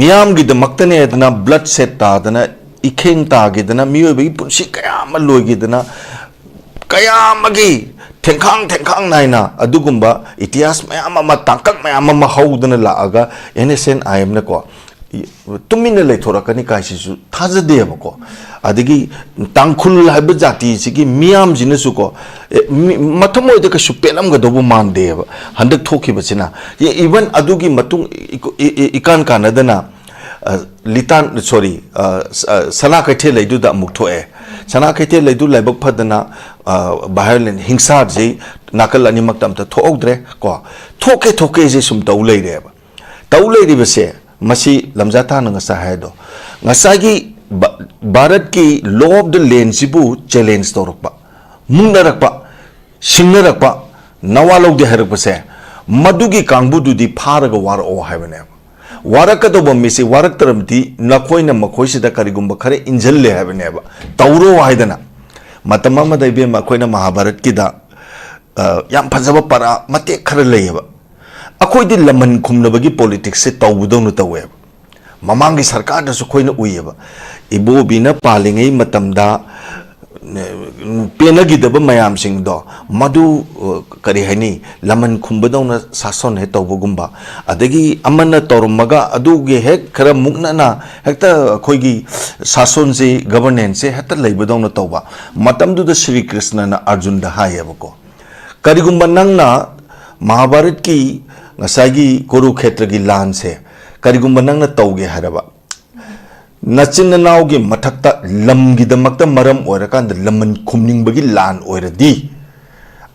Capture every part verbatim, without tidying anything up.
ꯃꯤꯌꯥꯝꯒꯤꯗꯃꯛꯇꯅꯦꯗꯅ blood shed ꯇꯥꯗꯅ, ꯏꯈꯦꯡ ꯇꯥꯈꯤꯗꯅ, ꯃꯤꯑꯣꯏꯕꯒꯤ ꯄꯨꯟꯁꯤ ꯀꯌꯥ ꯑꯃ ꯂꯣꯏꯈꯤꯗꯅ, ꯀꯌꯥ ꯑꯃꯒꯤ ꯊꯦꯡꯈꯥꯡ ꯊꯦꯡꯈꯥꯡ ꯅꯥꯏꯅ ꯑꯗꯨꯒꯨꯝꯕ ꯏꯇꯤꯍꯥꯁ ꯃꯌꯥꯝ ꯑꯃ, ꯇꯥꯡꯀꯛ ꯃꯌꯥꯝ ꯑꯃ ꯍꯧꯗꯅ ꯂꯥꯛꯑꯒ NSCN-IM-ꯅꯀꯣ, ꯇꯨꯃꯤꯟꯅ ꯂꯩꯊꯣꯔꯛꯀꯅꯤ ꯀꯥꯏꯁꯤꯁꯨ ꯊꯥꯖꯗꯦꯕꯀꯣ꯫ ꯑꯗꯒꯤ ꯇꯥꯡꯈꯨꯜ ꯍꯥꯏꯕ ꯖꯥꯇꯤꯁꯤꯒꯤ ꯃꯤꯌꯥꯝꯁꯤꯅꯁꯨꯀꯣ, ꯑꯦ, ꯃꯤ-, ꯃꯊꯃꯣꯏꯗ ꯀꯩꯁꯨ ꯄꯦꯜꯂꯝꯒꯗꯧꯕ ꯃꯥꯟꯗꯦꯕ ꯍꯟꯗꯛ ꯊꯣꯛꯈꯤꯕꯁꯤꯅ꯫ ꯏ-, even ꯑꯗꯨꯒꯤ ꯃꯇꯨꯡ ꯏ-, ꯏ-, ꯏ-, ꯏꯀꯥꯟ ꯀꯥꯟꯅꯗꯅ, ꯑ, ꯂꯤꯇꯥꯟ, sorry, ꯑ, ꯁ-, ꯑ, ꯁꯅꯥ ꯀꯩꯊꯦꯜ ꯂꯩꯗꯨꯗ ꯑꯃꯨꯛ ꯊꯣꯛꯑꯦ꯫ ꯁꯅꯥ ꯀꯩꯊꯦꯜ ꯂꯩꯗꯨ ꯂꯥꯏꯕꯛ ꯐꯗꯅ, ꯑ, violent ꯍꯤꯡꯁꯥꯁꯤ ꯅꯥꯀꯜ ꯑꯅꯤꯃꯛꯇ ꯑꯝꯇ ꯊꯣꯛꯍꯧꯗ꯭ꯔꯦ ꯀꯣ꯫ ꯊꯣꯛꯀꯦ ꯊꯣꯛꯀꯦꯁꯦ ꯁꯨꯝ ꯇꯧ ꯂꯩꯔꯦꯕ꯫ ꯇꯧ ꯂꯩꯔꯤꯕꯁꯦ, ꯃꯁꯤ ꯂꯝꯖꯥ ꯊꯥꯅ ꯉꯁꯥꯏ ꯍꯥꯏꯗꯣ, ꯉꯁꯥꯏꯒꯤ ꯚ-, ꯚꯥꯔꯠꯀꯤ law of the land-ꯁꯤꯕꯨ challenge ꯇꯧꯔꯛꯄ, ꯃꯨꯛꯅꯔꯛꯄ, ꯁꯤꯡꯅꯔꯛꯄ, ꯅꯋꯥ ꯂꯧꯗꯦ ꯍꯥꯏꯔꯛꯄꯁꯦ, ꯃꯗꯨꯒꯤ ꯀꯥꯡꯕꯨꯗꯨꯗꯤ ꯐꯥꯔꯒ ꯋꯥꯔꯛꯑꯣ ꯍꯥꯏꯕꯅꯦꯕ꯫ ꯋꯥꯔꯛꯀꯗꯧꯕ ꯃꯤꯁꯤ ꯋꯥꯔꯛꯇ꯭ꯔꯕꯗꯤ ꯅꯈꯣꯏꯅ ꯃꯈꯣꯏꯁꯤꯗ ꯀꯔꯤꯒꯨꯝꯕ ꯈꯔ ꯏꯟꯁꯤꯜꯂꯦ ꯍꯥꯏꯕꯅꯦꯕ꯫ ꯇꯧꯔꯣ ꯍꯥꯏꯗꯅ꯫ ꯃꯇꯝ ꯑꯃꯗ ꯏꯕꯦꯝꯃ ꯑꯩꯈꯣꯏꯅ ꯃꯍꯥꯚꯥꯔꯠꯀꯤꯗ, ꯑ, ꯌꯥꯝ ꯐꯖꯕ ꯄꯔꯥ ꯃꯇꯦꯛ ꯈꯔ ꯂꯩꯌꯦꯕ꯫ ꯑꯩꯈꯣꯏꯗꯤ ꯂꯃꯟ ꯈꯨꯝꯅꯕꯒꯤ politics-ꯁꯦ ꯇꯧꯕꯗꯧꯅ ꯇꯧꯋꯦꯕ꯫ ꯃꯃꯥꯡꯒꯤ ꯁꯔꯀꯥꯔꯗꯁꯨ ꯑꯩꯈꯣꯏꯅ ꯎꯏꯌꯦꯕ꯫ ꯏꯕꯣꯕꯤꯅ ꯄꯥꯜꯂꯤꯉꯩ ꯃꯇꯝꯗ, ꯎꯝ, ꯄꯦꯟꯅꯈꯤꯗꯕ ꯃꯌꯥꯝꯁꯤꯡꯗꯣ, ꯃꯗꯨ, ꯑ, ꯀꯔꯤ ꯍꯥꯏꯅꯤ, ꯂꯃꯟ ꯈꯨꯝꯕꯗꯧꯅ ꯁꯥꯁꯣꯟ ꯍꯦꯛ ꯇꯧꯕꯒꯨꯝꯕ, ꯑꯗꯒꯤ ꯑꯃꯅ ꯇꯧꯔꯝꯃꯒ ꯑꯗꯨꯒꯤ ꯍꯦꯛ ꯈꯔ ꯃꯨꯛꯅꯅ ꯍꯦꯛꯇ ꯑꯩꯈꯣꯏꯒꯤ ꯁꯥꯁꯣꯟꯁꯤ, governance-ꯁꯦ ꯍꯦꯛꯇ ꯂꯩꯕꯗꯧꯅ ꯇꯧꯕ꯫ ꯃꯇꯝꯗꯨꯗ ꯁ꯭ꯔꯤ ꯀ꯭ꯔꯤꯁꯅꯅ ꯑꯔꯖꯨꯟꯗ ꯍꯥꯏꯌꯦꯕꯀꯣ, "ꯀꯔꯤꯒꯨꯝꯕ ꯅꯪꯅ ꯃꯍꯥꯚꯥꯔꯠꯀꯤ ꯉꯁꯥꯏꯒꯤ ꯀꯨꯔꯨꯈꯦꯇ꯭ꯔꯒꯤ ꯂꯥꯟꯁꯦ ꯀꯔꯤꯒꯨꯝꯕ ꯅꯪꯅ ꯇꯧꯒꯦ ꯍꯥꯏꯔꯕ, ꯅꯆꯤꯟ ꯅꯅꯥꯎꯒꯤ ꯃꯊꯛꯇ ꯂꯝꯒꯤꯗꯃꯛꯇ ꯃꯔꯝ ꯑꯣꯏꯔꯀꯥꯟꯗ ꯂꯃꯟ ꯈꯨꯝꯅꯤꯡꯕꯒꯤ ꯂꯥꯟ ꯑꯣꯏꯔꯗꯤ,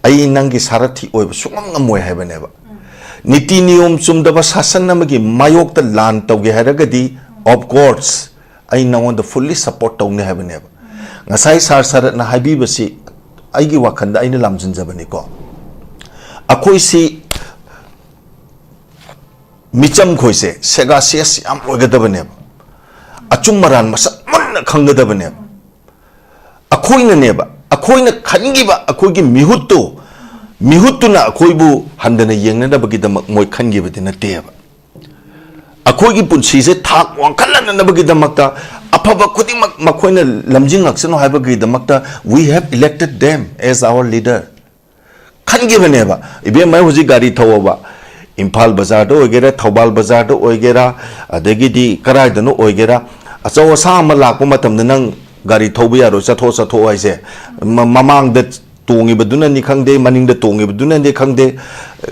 ꯑꯩ ꯅꯪꯒꯤ ꯁꯥꯔꯊꯤ ꯑꯣꯏꯕ ꯁꯨꯡꯉꯝ ꯉꯝꯃꯣꯏ" ꯍꯥꯏꯕꯅꯦꯕ꯫ ꯅꯤꯇꯤ ꯅꯤꯌꯣꯝ ꯆꯨꯝꯗꯕ ꯁꯥꯁꯟ ꯑꯃꯒꯤ ꯃꯥꯌꯣꯛꯇ ꯂꯥꯟ ꯇꯧꯒꯦ ꯍꯥꯏꯔꯒꯗꯤ, of course, ꯑꯩ ꯅꯉꯣꯟꯗ fully support ꯇꯧꯅꯤ ꯍꯥꯏꯕꯅꯦꯕ꯫ ꯉꯁꯥꯏ ꯁꯥꯔ ꯁꯔꯠꯅ ꯍꯥꯏꯕꯤꯕꯁꯤ ꯑꯩꯒꯤ ꯋꯥꯈꯜꯗ ꯑꯩꯅ ꯂꯥꯝꯖꯤꯟꯖꯕꯅꯤꯀꯣ꯫ ꯑꯩꯈꯣꯏꯁꯤ ꯃꯤꯆꯝ ꯈꯣꯏꯁꯦ ꯁꯦꯒꯥ ꯁꯦꯁ ꯌꯥꯝ ꯑꯣꯏꯒꯗꯕꯅꯦꯕ꯫ ꯑꯆꯨꯝ ꯑꯔꯥꯟ ꯃꯁꯛ ꯃꯨꯟꯅ ꯈꯪꯒꯗꯕꯅꯦꯕ꯫ ꯑꯩꯈꯣꯏꯅꯅꯦꯕ, ꯑꯩꯈꯣꯏꯅ ꯈꯟꯈꯤꯕ ꯑꯩꯈꯣꯏꯒꯤ ꯃꯤꯍꯨꯠꯇꯨ, ꯃꯤꯍꯨꯠꯇꯨꯅ ꯑꯩꯈꯣꯏꯕꯨ ꯍꯟꯊꯅ ꯌꯦꯡꯅꯅꯕꯒꯤꯗꯃꯛ ꯃꯣꯏ ꯈꯟꯈꯤꯕꯗꯤ ꯅꯠꯇꯦꯕ꯫ ꯑꯩꯈꯣꯏꯒꯤ ꯄꯨꯟꯁꯤꯁꯦ ꯊꯥꯛ ꯋꯥꯡꯈꯠꯍꯟꯅꯕꯒꯤꯗꯃꯛꯇ, ꯑꯐꯕ ꯈꯨꯗꯤꯡꯃꯛ ꯃꯈꯣꯏꯅ ꯂꯝꯖꯤꯡꯂꯛꯁꯅꯨ ꯍꯥꯏꯕꯒꯤꯗꯃꯛꯇ, we have elected them as our leader. ꯈꯟꯈꯤꯕꯅꯦꯕ꯫ ꯏꯕꯦꯝꯃ, ꯍꯧꯖꯤꯛ ꯒꯥꯔꯤ ꯊꯧꯑꯣꯕ, ꯏꯝꯐꯥꯜ ꯕꯖꯥꯔꯗ ꯑꯣꯏꯒꯦꯔꯥ, ꯊꯧꯕꯥꯜ ꯕꯖꯥꯔꯗ ꯑꯣꯏꯒꯦꯔꯥ, ꯑꯗꯒꯤꯗꯤ ꯀꯗꯥꯏꯗꯅꯣ ꯑꯣꯏꯒꯦꯔꯥ, ꯑꯆꯧ ꯑꯁꯥꯡ ꯑꯃ ꯂꯥꯛꯄ ꯃꯇꯝꯗ ꯅꯪ ꯒꯥꯔꯤ ꯊꯧꯕ ꯌꯥꯔꯣꯏ, ꯆꯠꯊꯣꯛ ꯆꯠꯊꯣꯛ ꯍꯥꯏꯁꯦ꯫ ꯃ-, ꯃꯃꯥꯡꯗ ꯇꯣꯡꯉꯤꯕꯗꯨꯅꯅꯤ ꯈꯪꯗꯦ, ꯃꯅꯤꯡꯗ ꯇꯣꯡꯉꯤꯕꯗꯨꯅꯗꯤ ꯈꯪꯗꯦ,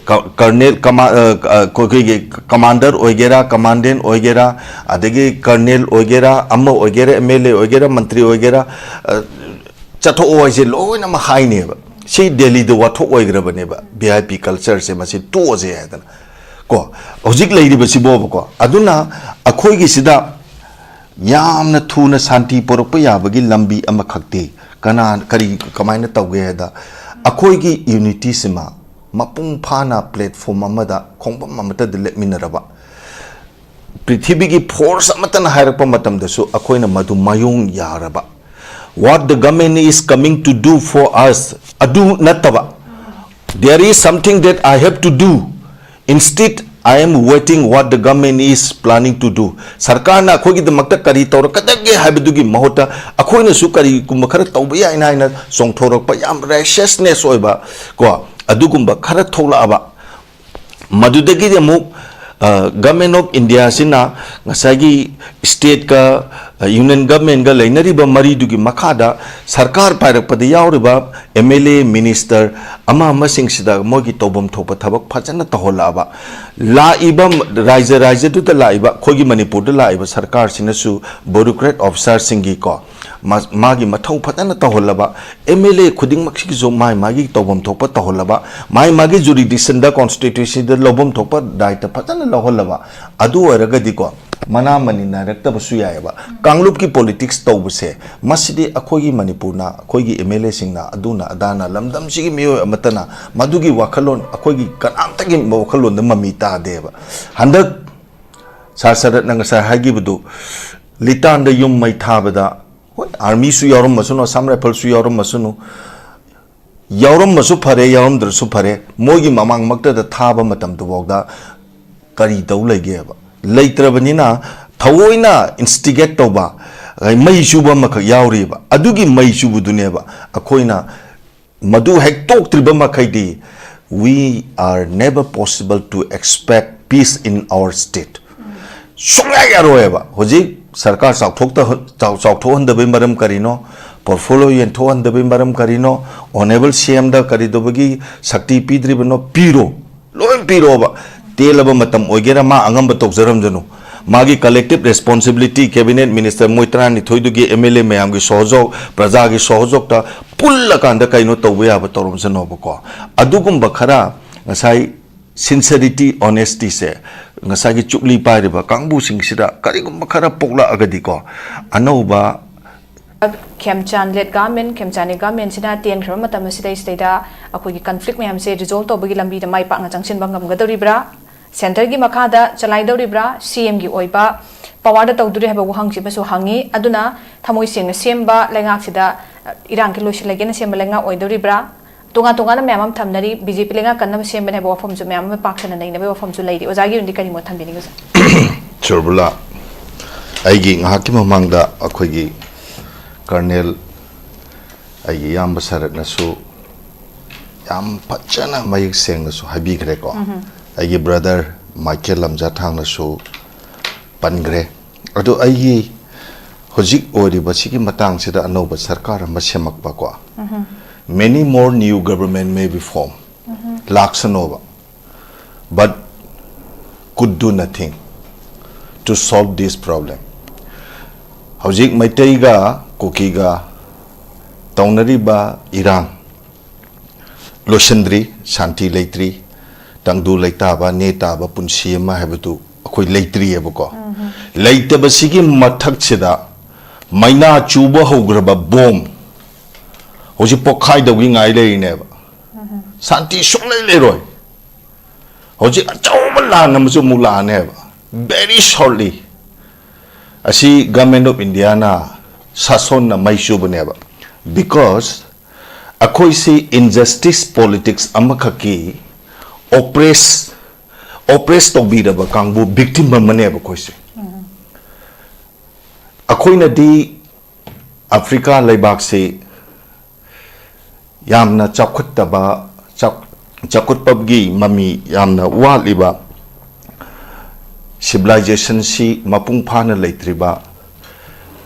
ꯀ-, ꯀꯔꯅꯦꯜ, ꯀꯃꯥ-, ꯑ, ꯑ, ꯑꯩꯈꯣꯏꯒꯤ ꯀꯃꯥꯟꯗꯔ ꯑꯣꯏꯒꯦꯔꯥ, ꯀꯃꯥꯟꯗꯦꯟ ꯑꯣꯏꯒꯦꯔꯥ, ꯑꯗꯒꯤ ꯀꯔꯅꯦꯜ ꯑꯣꯏꯒꯦꯔꯥ, ꯑꯃ ꯑꯣꯏꯒꯦꯔꯥ, ꯑꯦꯝ ꯑꯦꯜ ꯑꯦ ꯑꯣꯏꯒꯦꯔꯥ, ꯃꯟꯇ꯭ꯔꯤ ꯑꯣꯏꯒꯦꯔꯥ, ꯑ, ꯆꯠꯊꯣꯛꯑꯣ ꯍꯥꯏꯁꯦ ꯂꯣꯏꯅꯃꯛ ꯍꯥꯏꯅꯦꯕ꯫ ꯁꯤ ꯗꯦꯜꯂꯤꯗ ꯋꯥꯊꯣꯛ ꯑꯣꯏꯈ꯭ꯔꯕꯅꯦꯕ, ꯚꯤ ꯑꯥꯏ ꯄꯤ ꯀꯜꯆꯔꯁꯦ ꯃꯁꯤ ꯇꯣꯛꯑꯁꯦ ꯍꯥꯏꯗꯅ꯫ ꯀꯣ, ꯍꯧꯖꯤꯛ ꯂꯩꯔꯤꯕꯁꯤꯕꯣꯕꯀꯣ꯫ ꯑꯗꯨꯅ ꯑꯩꯈꯣꯏꯒꯤꯁꯤꯗ ꯌꯥꯝꯅ ꯊꯨꯅ ꯁꯥꯟꯇꯤ ꯄꯨꯔꯛꯄ ꯌꯥꯕꯒꯤ ꯂꯝꯕꯤ ꯑꯃꯈꯛꯇꯤ ꯀꯅꯥ, ꯀꯔꯤ, ꯀꯃꯥꯏꯅ ꯇꯧꯒꯦ ꯍꯥꯏꯗ, ꯑꯩꯈꯣꯏꯒꯤ ꯌꯨꯅꯤꯇꯤꯁꯤꯃ ꯃꯄꯨꯡ ꯐꯥꯅ ꯄ꯭ꯂꯦꯠꯐꯣꯝ ꯑꯃꯗ, ꯈꯣꯡꯐꯝ ꯑꯃꯠꯇꯗ ꯂꯦꯞꯃꯤꯟꯅꯔꯕ, ꯄ꯭ꯔꯤꯊꯤꯕꯤꯒꯤ ꯐꯣꯔꯁ ꯑꯃꯠꯇꯅ ꯍꯥꯏꯔꯛꯄ ꯃꯇꯝꯗꯁꯨ ꯑꯩꯈꯣꯏꯅ ꯃꯗꯨ ꯃꯥꯌꯣꯡ ꯌꯥꯔꯕ, what the government is coming to do for us, ꯑꯗꯨ ꯅꯠꯇꯕ, there is something that I have to do, instead I am waiting what the government is planning to do. ꯁꯔꯀꯥꯔꯅ ꯑꯩꯈꯣꯏꯒꯤꯗꯃꯛꯇ ꯀꯔꯤ ꯇꯧꯔꯛꯀꯗꯒꯦ ꯍꯥꯏꯕꯗꯨꯒꯤ ꯃꯍꯨꯠꯇ ꯑꯩꯈꯣꯏꯅꯁꯨ ꯀꯔꯤꯒꯨꯝꯕ ꯈꯔ ꯇꯧꯕ ꯌꯥꯏꯅ ꯍꯥꯏꯅ ꯆꯣꯡꯊꯣꯔꯛꯄ, ꯌꯥꯝ ꯔꯦꯁꯤꯌꯁꯅꯦꯁ ꯑꯣꯏꯕ, ꯀꯣ, ꯑꯗꯨꯒꯨꯝꯕ ꯈꯔ ꯊꯣꯛꯂꯛꯑꯕ꯫ ꯃꯗꯨꯗꯒꯤꯗꯤ ꯑꯃꯨꯛ, ꯑ, Government of India ꯁꯤꯅ ꯉꯁꯥꯏꯒꯤ ꯁ꯭ꯇꯦꯠꯀ, ꯑ, ꯌꯨꯅꯤꯌꯟ ꯒꯚꯔꯟꯃꯦꯟꯒ ꯂꯩꯅꯔꯤꯕ ꯃꯔꯤꯗꯨꯒꯤ ꯃꯈꯥꯗ ꯁꯔꯀꯥꯔ ꯄꯥꯏꯔꯛꯄꯗ ꯌꯥꯎꯔꯤꯕ ꯑꯦꯝ ꯑꯦꯜ ꯑꯦ, ꯃꯤꯅꯤꯁꯇꯔ ꯑꯃ ꯑꯃꯁꯤꯡꯁꯤꯗ ꯃꯣꯏꯒꯤ ꯇꯧꯐꯝ ꯊꯣꯛꯄ ꯊꯕꯛ ꯐꯖꯅ ꯇꯧꯍꯜꯂꯛꯑꯕ, ꯂꯥꯛꯏꯕ ꯔꯥꯏꯖ, ꯔꯥꯏꯖꯗꯨꯗ ꯂꯥꯛꯏꯕ, ꯑꯩꯈꯣꯏꯒꯤ ꯃꯅꯤꯄꯨꯔꯗ ꯂꯥꯛꯏꯕ ꯁꯔꯀꯥꯔꯁꯤꯅꯁꯨ ꯕ꯭ꯌꯨꯔꯣꯀ꯭ꯔꯦꯠ ꯑꯣꯐꯤꯁꯥꯔꯁꯤꯡꯒꯤꯀꯣ, ꯃꯥ-, ꯃꯥꯒꯤ ꯃꯊꯧ ꯐꯖꯅ ꯇꯧꯍꯜꯂꯕ, ꯑꯦꯝ ꯑꯦꯜ ꯑꯦ ꯈꯨꯗꯤꯡꯃꯛꯁꯤꯒꯤꯁꯨ ꯃꯥꯏ ꯃꯥꯒꯤ ꯇꯧꯐꯝ ꯊꯣꯛꯄ ꯇꯧꯍꯜꯂꯕ, ꯃꯥꯏ ꯃꯥꯒꯤ ꯖꯨꯔꯤꯗꯤꯛꯁꯟꯗ, ꯀꯣꯟꯁꯇꯤꯇ꯭ꯌꯨꯁꯟꯗ ꯂꯧꯐꯝ ꯊꯣꯛꯄ ꯗꯥꯏꯇ ꯐꯖꯅ ꯂꯧꯍꯜꯂꯕ, ꯑꯗꯨ ꯑꯣꯏꯔꯒꯗꯤꯀꯣ, ꯃꯅꯥ ꯃꯅꯤ ꯅꯥꯏꯔꯛꯇꯕꯁꯨ ꯌꯥꯏꯑꯕ꯫ ꯀꯥꯡꯂꯨꯞꯀꯤ ꯄꯣꯂꯤꯇꯤꯛꯁ ꯇꯧꯕꯁꯦ, ꯃꯁꯤꯗꯤ ꯑꯩꯈꯣꯏꯒꯤ ꯃꯅꯤꯄꯨꯔꯅ, ꯑꯩꯈꯣꯏꯒꯤ ꯑꯦꯝ ꯑꯦꯜ ꯑꯦꯁꯤꯡꯅ, ꯑꯗꯨꯅ ꯑꯗꯥꯅ, ꯂꯝꯗꯝꯁꯤꯒꯤ ꯃꯤꯑꯣꯏ ꯑꯃꯠꯇꯅ ꯃꯗꯨꯒꯤ ꯋꯥꯈꯜꯂꯣꯟ, ꯑꯩꯈꯣꯏꯒꯤ ꯀꯅꯥꯝꯇꯒꯤ ꯋꯥꯈꯜꯂꯣꯟꯗ ꯃꯃꯤ ꯇꯥꯗꯦꯕ꯫ ꯍꯟꯗꯛ ꯁꯥꯔ ꯁꯔꯠꯅ ꯉꯁꯥꯏ ꯍꯥꯏꯈꯤꯕꯗꯨ, ꯂꯤꯇꯥꯟꯗ ꯌꯨꯝ ꯃꯩ ꯊꯥꯕꯗ, ꯍꯣꯏ, ꯑꯥꯔꯃꯤꯁꯨ ꯌꯥꯎꯔꯝꯃꯁꯅꯨ, ꯑꯁꯥꯝ ꯔꯥꯏꯐꯜꯁꯨ ꯌꯥꯎꯔꯝꯃꯁꯅꯨ, ꯌꯥꯎꯔꯝꯃꯁꯨ ꯐꯔꯦ, ꯌꯥꯎꯔꯝꯗ꯭ꯔꯁꯨ ꯐꯔꯦ, ꯃꯣꯏꯒꯤ ꯃꯃꯥꯡꯃꯛꯇꯗ ꯊꯥꯕ ꯃꯇꯝꯗꯨꯐꯥꯎꯗ ꯀꯔꯤ ꯇꯧ ꯂꯩꯒꯦꯕ? ꯂꯩꯇ꯭ꯔꯕꯅꯤꯅ ꯊꯑꯣꯏꯅ instigate ꯇꯧꯕ, ꯃꯩ ꯆꯨꯕ ꯑꯃꯈꯛ ꯌꯥꯎꯔꯤꯕ, ꯑꯗꯨꯒꯤ ꯃꯩ ꯆꯨꯕꯗꯨꯅꯦꯕ ꯑꯩꯈꯣꯏꯅ ꯃꯗꯨ ꯍꯦꯛ ꯇꯣꯛꯇ꯭ꯔꯤꯕ ꯃꯈꯩꯗꯤ, we are never possible to expect peace in our state. ꯁꯨꯡꯌꯥ ꯌꯥꯔꯣꯏꯕ꯫ ꯍꯧꯖꯤꯛ ꯁꯔꯀꯥꯔ ꯆꯥꯎꯊꯣꯛꯇ-, ꯆꯥꯎ-, ꯆꯥꯎꯊꯣꯛꯍꯟꯗꯕꯩ ꯃꯔꯝ ꯀꯔꯤꯅꯣ? Portfolio ꯌꯦꯟꯊꯣꯛꯍꯟꯗꯕꯩ ꯃꯔꯝ ꯀꯔꯤꯅꯣ? Honourable C M ꯗ ꯀꯔꯤꯗꯧꯕꯒꯤ ꯁꯛꯇꯤ ꯄꯤꯗ꯭ꯔꯤꯕꯅꯣ? ꯄꯤꯔꯣ, ꯂꯣꯏ ꯄꯤꯔꯣꯕ꯫ ꯇꯦꯜꯂꯕ ꯃꯇꯝ ꯑꯣꯏꯒꯦꯔꯥ, ꯃꯥ ꯑꯉꯝꯕ ꯇꯧꯖꯔꯝꯖꯅꯨ꯫ ꯃꯥꯒꯤ collective responsibility, cabinet minister ꯃꯣꯏ ꯇꯔꯥꯅꯤꯊꯣꯏꯗꯨꯒꯤ, M L A ꯃꯌꯥꯝꯒꯤ ꯁꯣꯍꯣꯖꯣꯛ, ꯄ꯭ꯔꯖꯥꯒꯤ ꯁꯣꯍꯣꯖꯣꯛꯇ ꯄꯨꯜꯂꯀꯥꯟꯗ ꯀꯩꯅꯣ ꯇꯧꯕ ꯌꯥꯕ ꯇꯧꯔꯝꯖꯅꯣꯕꯀꯣ꯫ ꯑꯗꯨꯒꯨꯝꯕ ꯈꯔ ꯉꯁꯥꯏ sincerity, honesty ꯁꯦ ꯉꯁꯥꯏꯒꯤ ꯆꯨꯞꯂꯤ ꯄꯥꯏꯔꯤꯕ ꯀꯥꯡꯕꯨꯁꯤꯡꯁꯤꯗ ꯀꯔꯤꯒꯨꯝꯕ ꯈꯔ ꯄꯣꯛꯂꯛꯑꯒꯗꯤꯀꯣ, ꯑꯅꯧꯕ ꯈꯦꯝꯆꯥꯟ led government, ꯈꯦꯝꯆꯥꯟꯒꯤ government ꯁꯤꯅ ꯇꯦꯟꯈ꯭ꯔꯕ ꯃꯇꯝ ꯑꯁꯤꯗꯩꯁꯤꯗꯩꯗ ꯑꯩꯈꯣꯏꯒꯤ conflict ꯃꯌꯥꯝꯁꯦ resolve ꯇꯧꯕꯒꯤ ꯂꯝꯕꯤꯗ ꯃꯥꯏ ꯄꯥꯛꯅ ꯆꯪꯁꯤꯟꯕ ꯉꯝꯒꯗꯧꯔꯤꯕ꯭ꯔꯥ? Centre ꯒꯤ ꯃꯈꯥꯗ ꯆꯂꯥꯏꯗꯧꯔꯤꯕ꯭ꯔꯥ? C M ꯒꯤ ꯑꯣꯏꯕ power ꯗ ꯇꯧꯗꯣꯔꯤ ꯍꯥꯏꯕ ꯋꯥꯍꯪꯁꯤꯃꯁꯨ ꯍꯪꯉꯤ꯫ ꯑꯗꯨꯅ ꯊꯃꯣꯏ ꯁꯦꯡꯅ ꯁꯦꯝꯕ ꯂꯩꯉꯥꯛꯁꯤꯗ, ꯑ, ꯏꯔꯥꯡꯒꯤ ꯂꯣꯏꯁꯤꯜꯂꯒꯦꯅ ꯁꯦꯝꯕ ꯂꯩꯉꯥꯛ ꯑꯣꯏꯗꯧꯔꯤꯕ꯭ꯔꯥ? ꯇꯣꯉꯥꯟ ꯇꯣꯉꯥꯟꯅ ꯃꯌꯥꯝ ꯑꯃ ꯊꯝꯅꯔꯤ, B J P ꯂꯩꯉꯥꯛ ꯀꯟꯅꯕ ꯁꯦꯝꯕꯅꯦ ꯍꯥꯏꯕ ꯋꯥꯐꯝꯁꯨ ꯃꯌꯥꯝ ꯑꯃ ꯄꯥꯛ ꯁꯟꯅ ꯅꯩꯅꯕꯒꯤ ꯋꯥꯐꯝꯁꯨ ꯂꯩꯔꯤ꯫ ꯑꯣꯖꯥꯒꯤ ꯑꯣꯏꯅꯗꯤ ꯀꯔꯤ ꯃꯣꯠ ꯊꯝꯕꯤꯅꯤꯡꯉꯤ, ꯑꯣꯖꯥ? ꯁꯨꯔꯕꯂꯥ, ꯑꯩꯒꯤ ꯉꯥꯏꯍꯥꯛꯀꯤ ꯃꯃꯥꯡꯗ ꯑꯩꯈꯣꯏꯒꯤ Colonel, ꯑꯩꯒꯤ ꯏꯌꯥꯝꯕ ꯁꯔꯠꯅꯁꯨ ꯌꯥꯝ ꯐꯖꯅ ꯃꯌꯦꯛ ꯁꯦꯡꯅꯁꯨ ꯍꯥꯏꯕꯤꯈ꯭ꯔꯦꯀꯣ꯫ ꯎꯝꯍꯨꯝ꯫ ꯑꯩꯒꯤ brother Michael ꯂꯝꯖꯥꯊꯥꯡꯅꯁꯨ ꯄꯟꯈ꯭ꯔꯦ꯫ ꯑꯗꯣ ꯑꯩꯒꯤ ꯍꯧꯖꯤꯛ ꯑꯣꯏꯔꯤꯕ ꯁꯤꯒꯤ ꯃꯇꯥꯡꯁꯤꯗ ꯑꯅꯧꯕ ꯁꯔꯀꯥꯔ ꯑꯃ ꯁꯦꯝꯃꯛꯄꯀꯣ, ꯎꯝꯍꯨꯝ꯫ Many more new government may be formed, mm-hmm. ꯂꯥꯛꯁꯅꯣꯕ, but could do nothing to solve this problem. ꯍꯧꯖꯤꯛ ꯃꯩꯇꯩꯒ ꯀꯨꯀꯤꯒ ꯇꯧꯅꯔꯤꯕ ꯏꯔꯥꯡ ꯂꯣꯏꯁꯤꯟꯗ꯭ꯔꯤ, ꯁꯥꯟꯇꯤ ꯂꯩꯇ꯭ꯔꯤ, ꯇꯪꯗꯨ ꯂꯩꯇꯥꯕ, ꯅꯦ ꯇꯥꯕ ꯄꯨꯟꯁꯤ ꯑꯃ ꯍꯥꯏꯕꯗꯨ ꯑꯩꯈꯣꯏ ꯂꯩꯇ꯭ꯔꯤꯑꯕꯀꯣ꯫ ꯎꯝꯍꯨꯝ꯫ ꯂꯩꯇꯕꯁꯤꯒꯤ ꯃꯊꯛꯁꯤꯗ ꯃꯩꯅꯥ ꯆꯨꯕ ꯍꯧꯈ꯭ꯔꯕ ꯕꯣꯝ ꯍꯧꯖꯤꯛ ꯄꯣꯛꯈꯥꯏꯗꯧꯒꯤ ꯉꯥꯏ ꯂꯩꯔꯤꯅꯦꯕ꯫ ꯎꯝꯍꯨꯝ꯫ ꯁꯥꯟꯇꯤ ꯁꯨꯡꯂꯩ ꯂꯩꯔꯣꯏ꯫ ꯍꯧꯖꯤꯛ ꯑꯆꯧꯕ ꯂꯥꯟ ꯑꯃꯁꯨ ꯑꯃꯨꯛ ꯂꯥꯛꯑꯅꯦꯕ, very shortly꯫ ꯑꯁꯤ Government of India ꯅ, ꯁꯥꯁꯣꯟꯅ ꯃꯩ ꯆꯨꯕꯅꯦꯕ, because ꯑꯩꯈꯣꯏꯁꯤ injustice politics ꯑꯃꯈꯛꯀꯤ, oppress, ꯑꯣꯄ꯭ꯔꯦꯁ ꯇꯧꯕꯤꯔꯕ ꯀꯥꯡꯕꯨ ꯚꯤꯛꯇꯤꯝ ꯑꯃꯅꯦꯕ ꯑꯩꯈꯣꯏꯁꯦ꯫ ꯑꯩꯈꯣꯏꯅꯗꯤ ꯑꯐ꯭ꯔꯤꯀꯥ ꯂꯩꯕꯥꯛꯁꯤ ꯌꯥꯝꯅ ꯆꯥꯎꯈꯠꯇꯕ, ꯆꯥꯎ-, ꯆꯥꯎꯈꯠꯄꯒꯤ ꯃꯃꯤ ꯌꯥꯝꯅ ꯋꯥꯠꯂꯤꯕ, ꯁꯤꯚꯤꯂꯥꯏꯖꯦꯁꯟꯁꯤ ꯃꯄꯨꯡ ꯐꯥꯅ ꯂꯩꯇ꯭ꯔꯤꯕ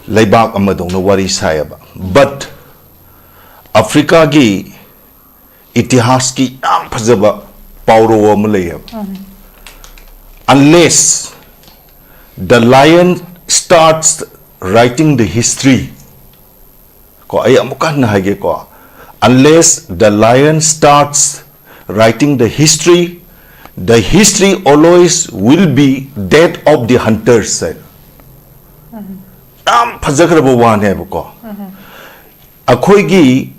ꯂꯩꯕꯥꯛ ꯑꯃꯗꯧꯅ ꯋꯥꯔꯤ ꯁꯥꯏꯌꯦꯕ꯫ But ꯑꯐ꯭ꯔꯤꯀꯥꯒꯤ ꯏꯇꯤꯍꯥꯁꯀꯤ ꯌꯥꯝ ꯐꯖꯕ ꯄꯥꯎꯔꯧ ꯑꯃ ꯂꯩꯌꯦꯕ, "Unless the lion starts writing the history," ꯀꯣ, ꯑꯩ ꯑꯃꯨꯛ ꯍꯟꯅ ꯍꯥꯏꯒꯦꯀꯣ, "Unless the lion starts writing the history, the history always will be that of the hunters," ꯍꯥꯏꯅ꯫ ꯌꯥꯝ ꯐꯖꯈ꯭ꯔꯕ ꯋꯥꯅꯦꯕꯀꯣ꯫ ꯑꯩꯈꯣꯏꯒꯤ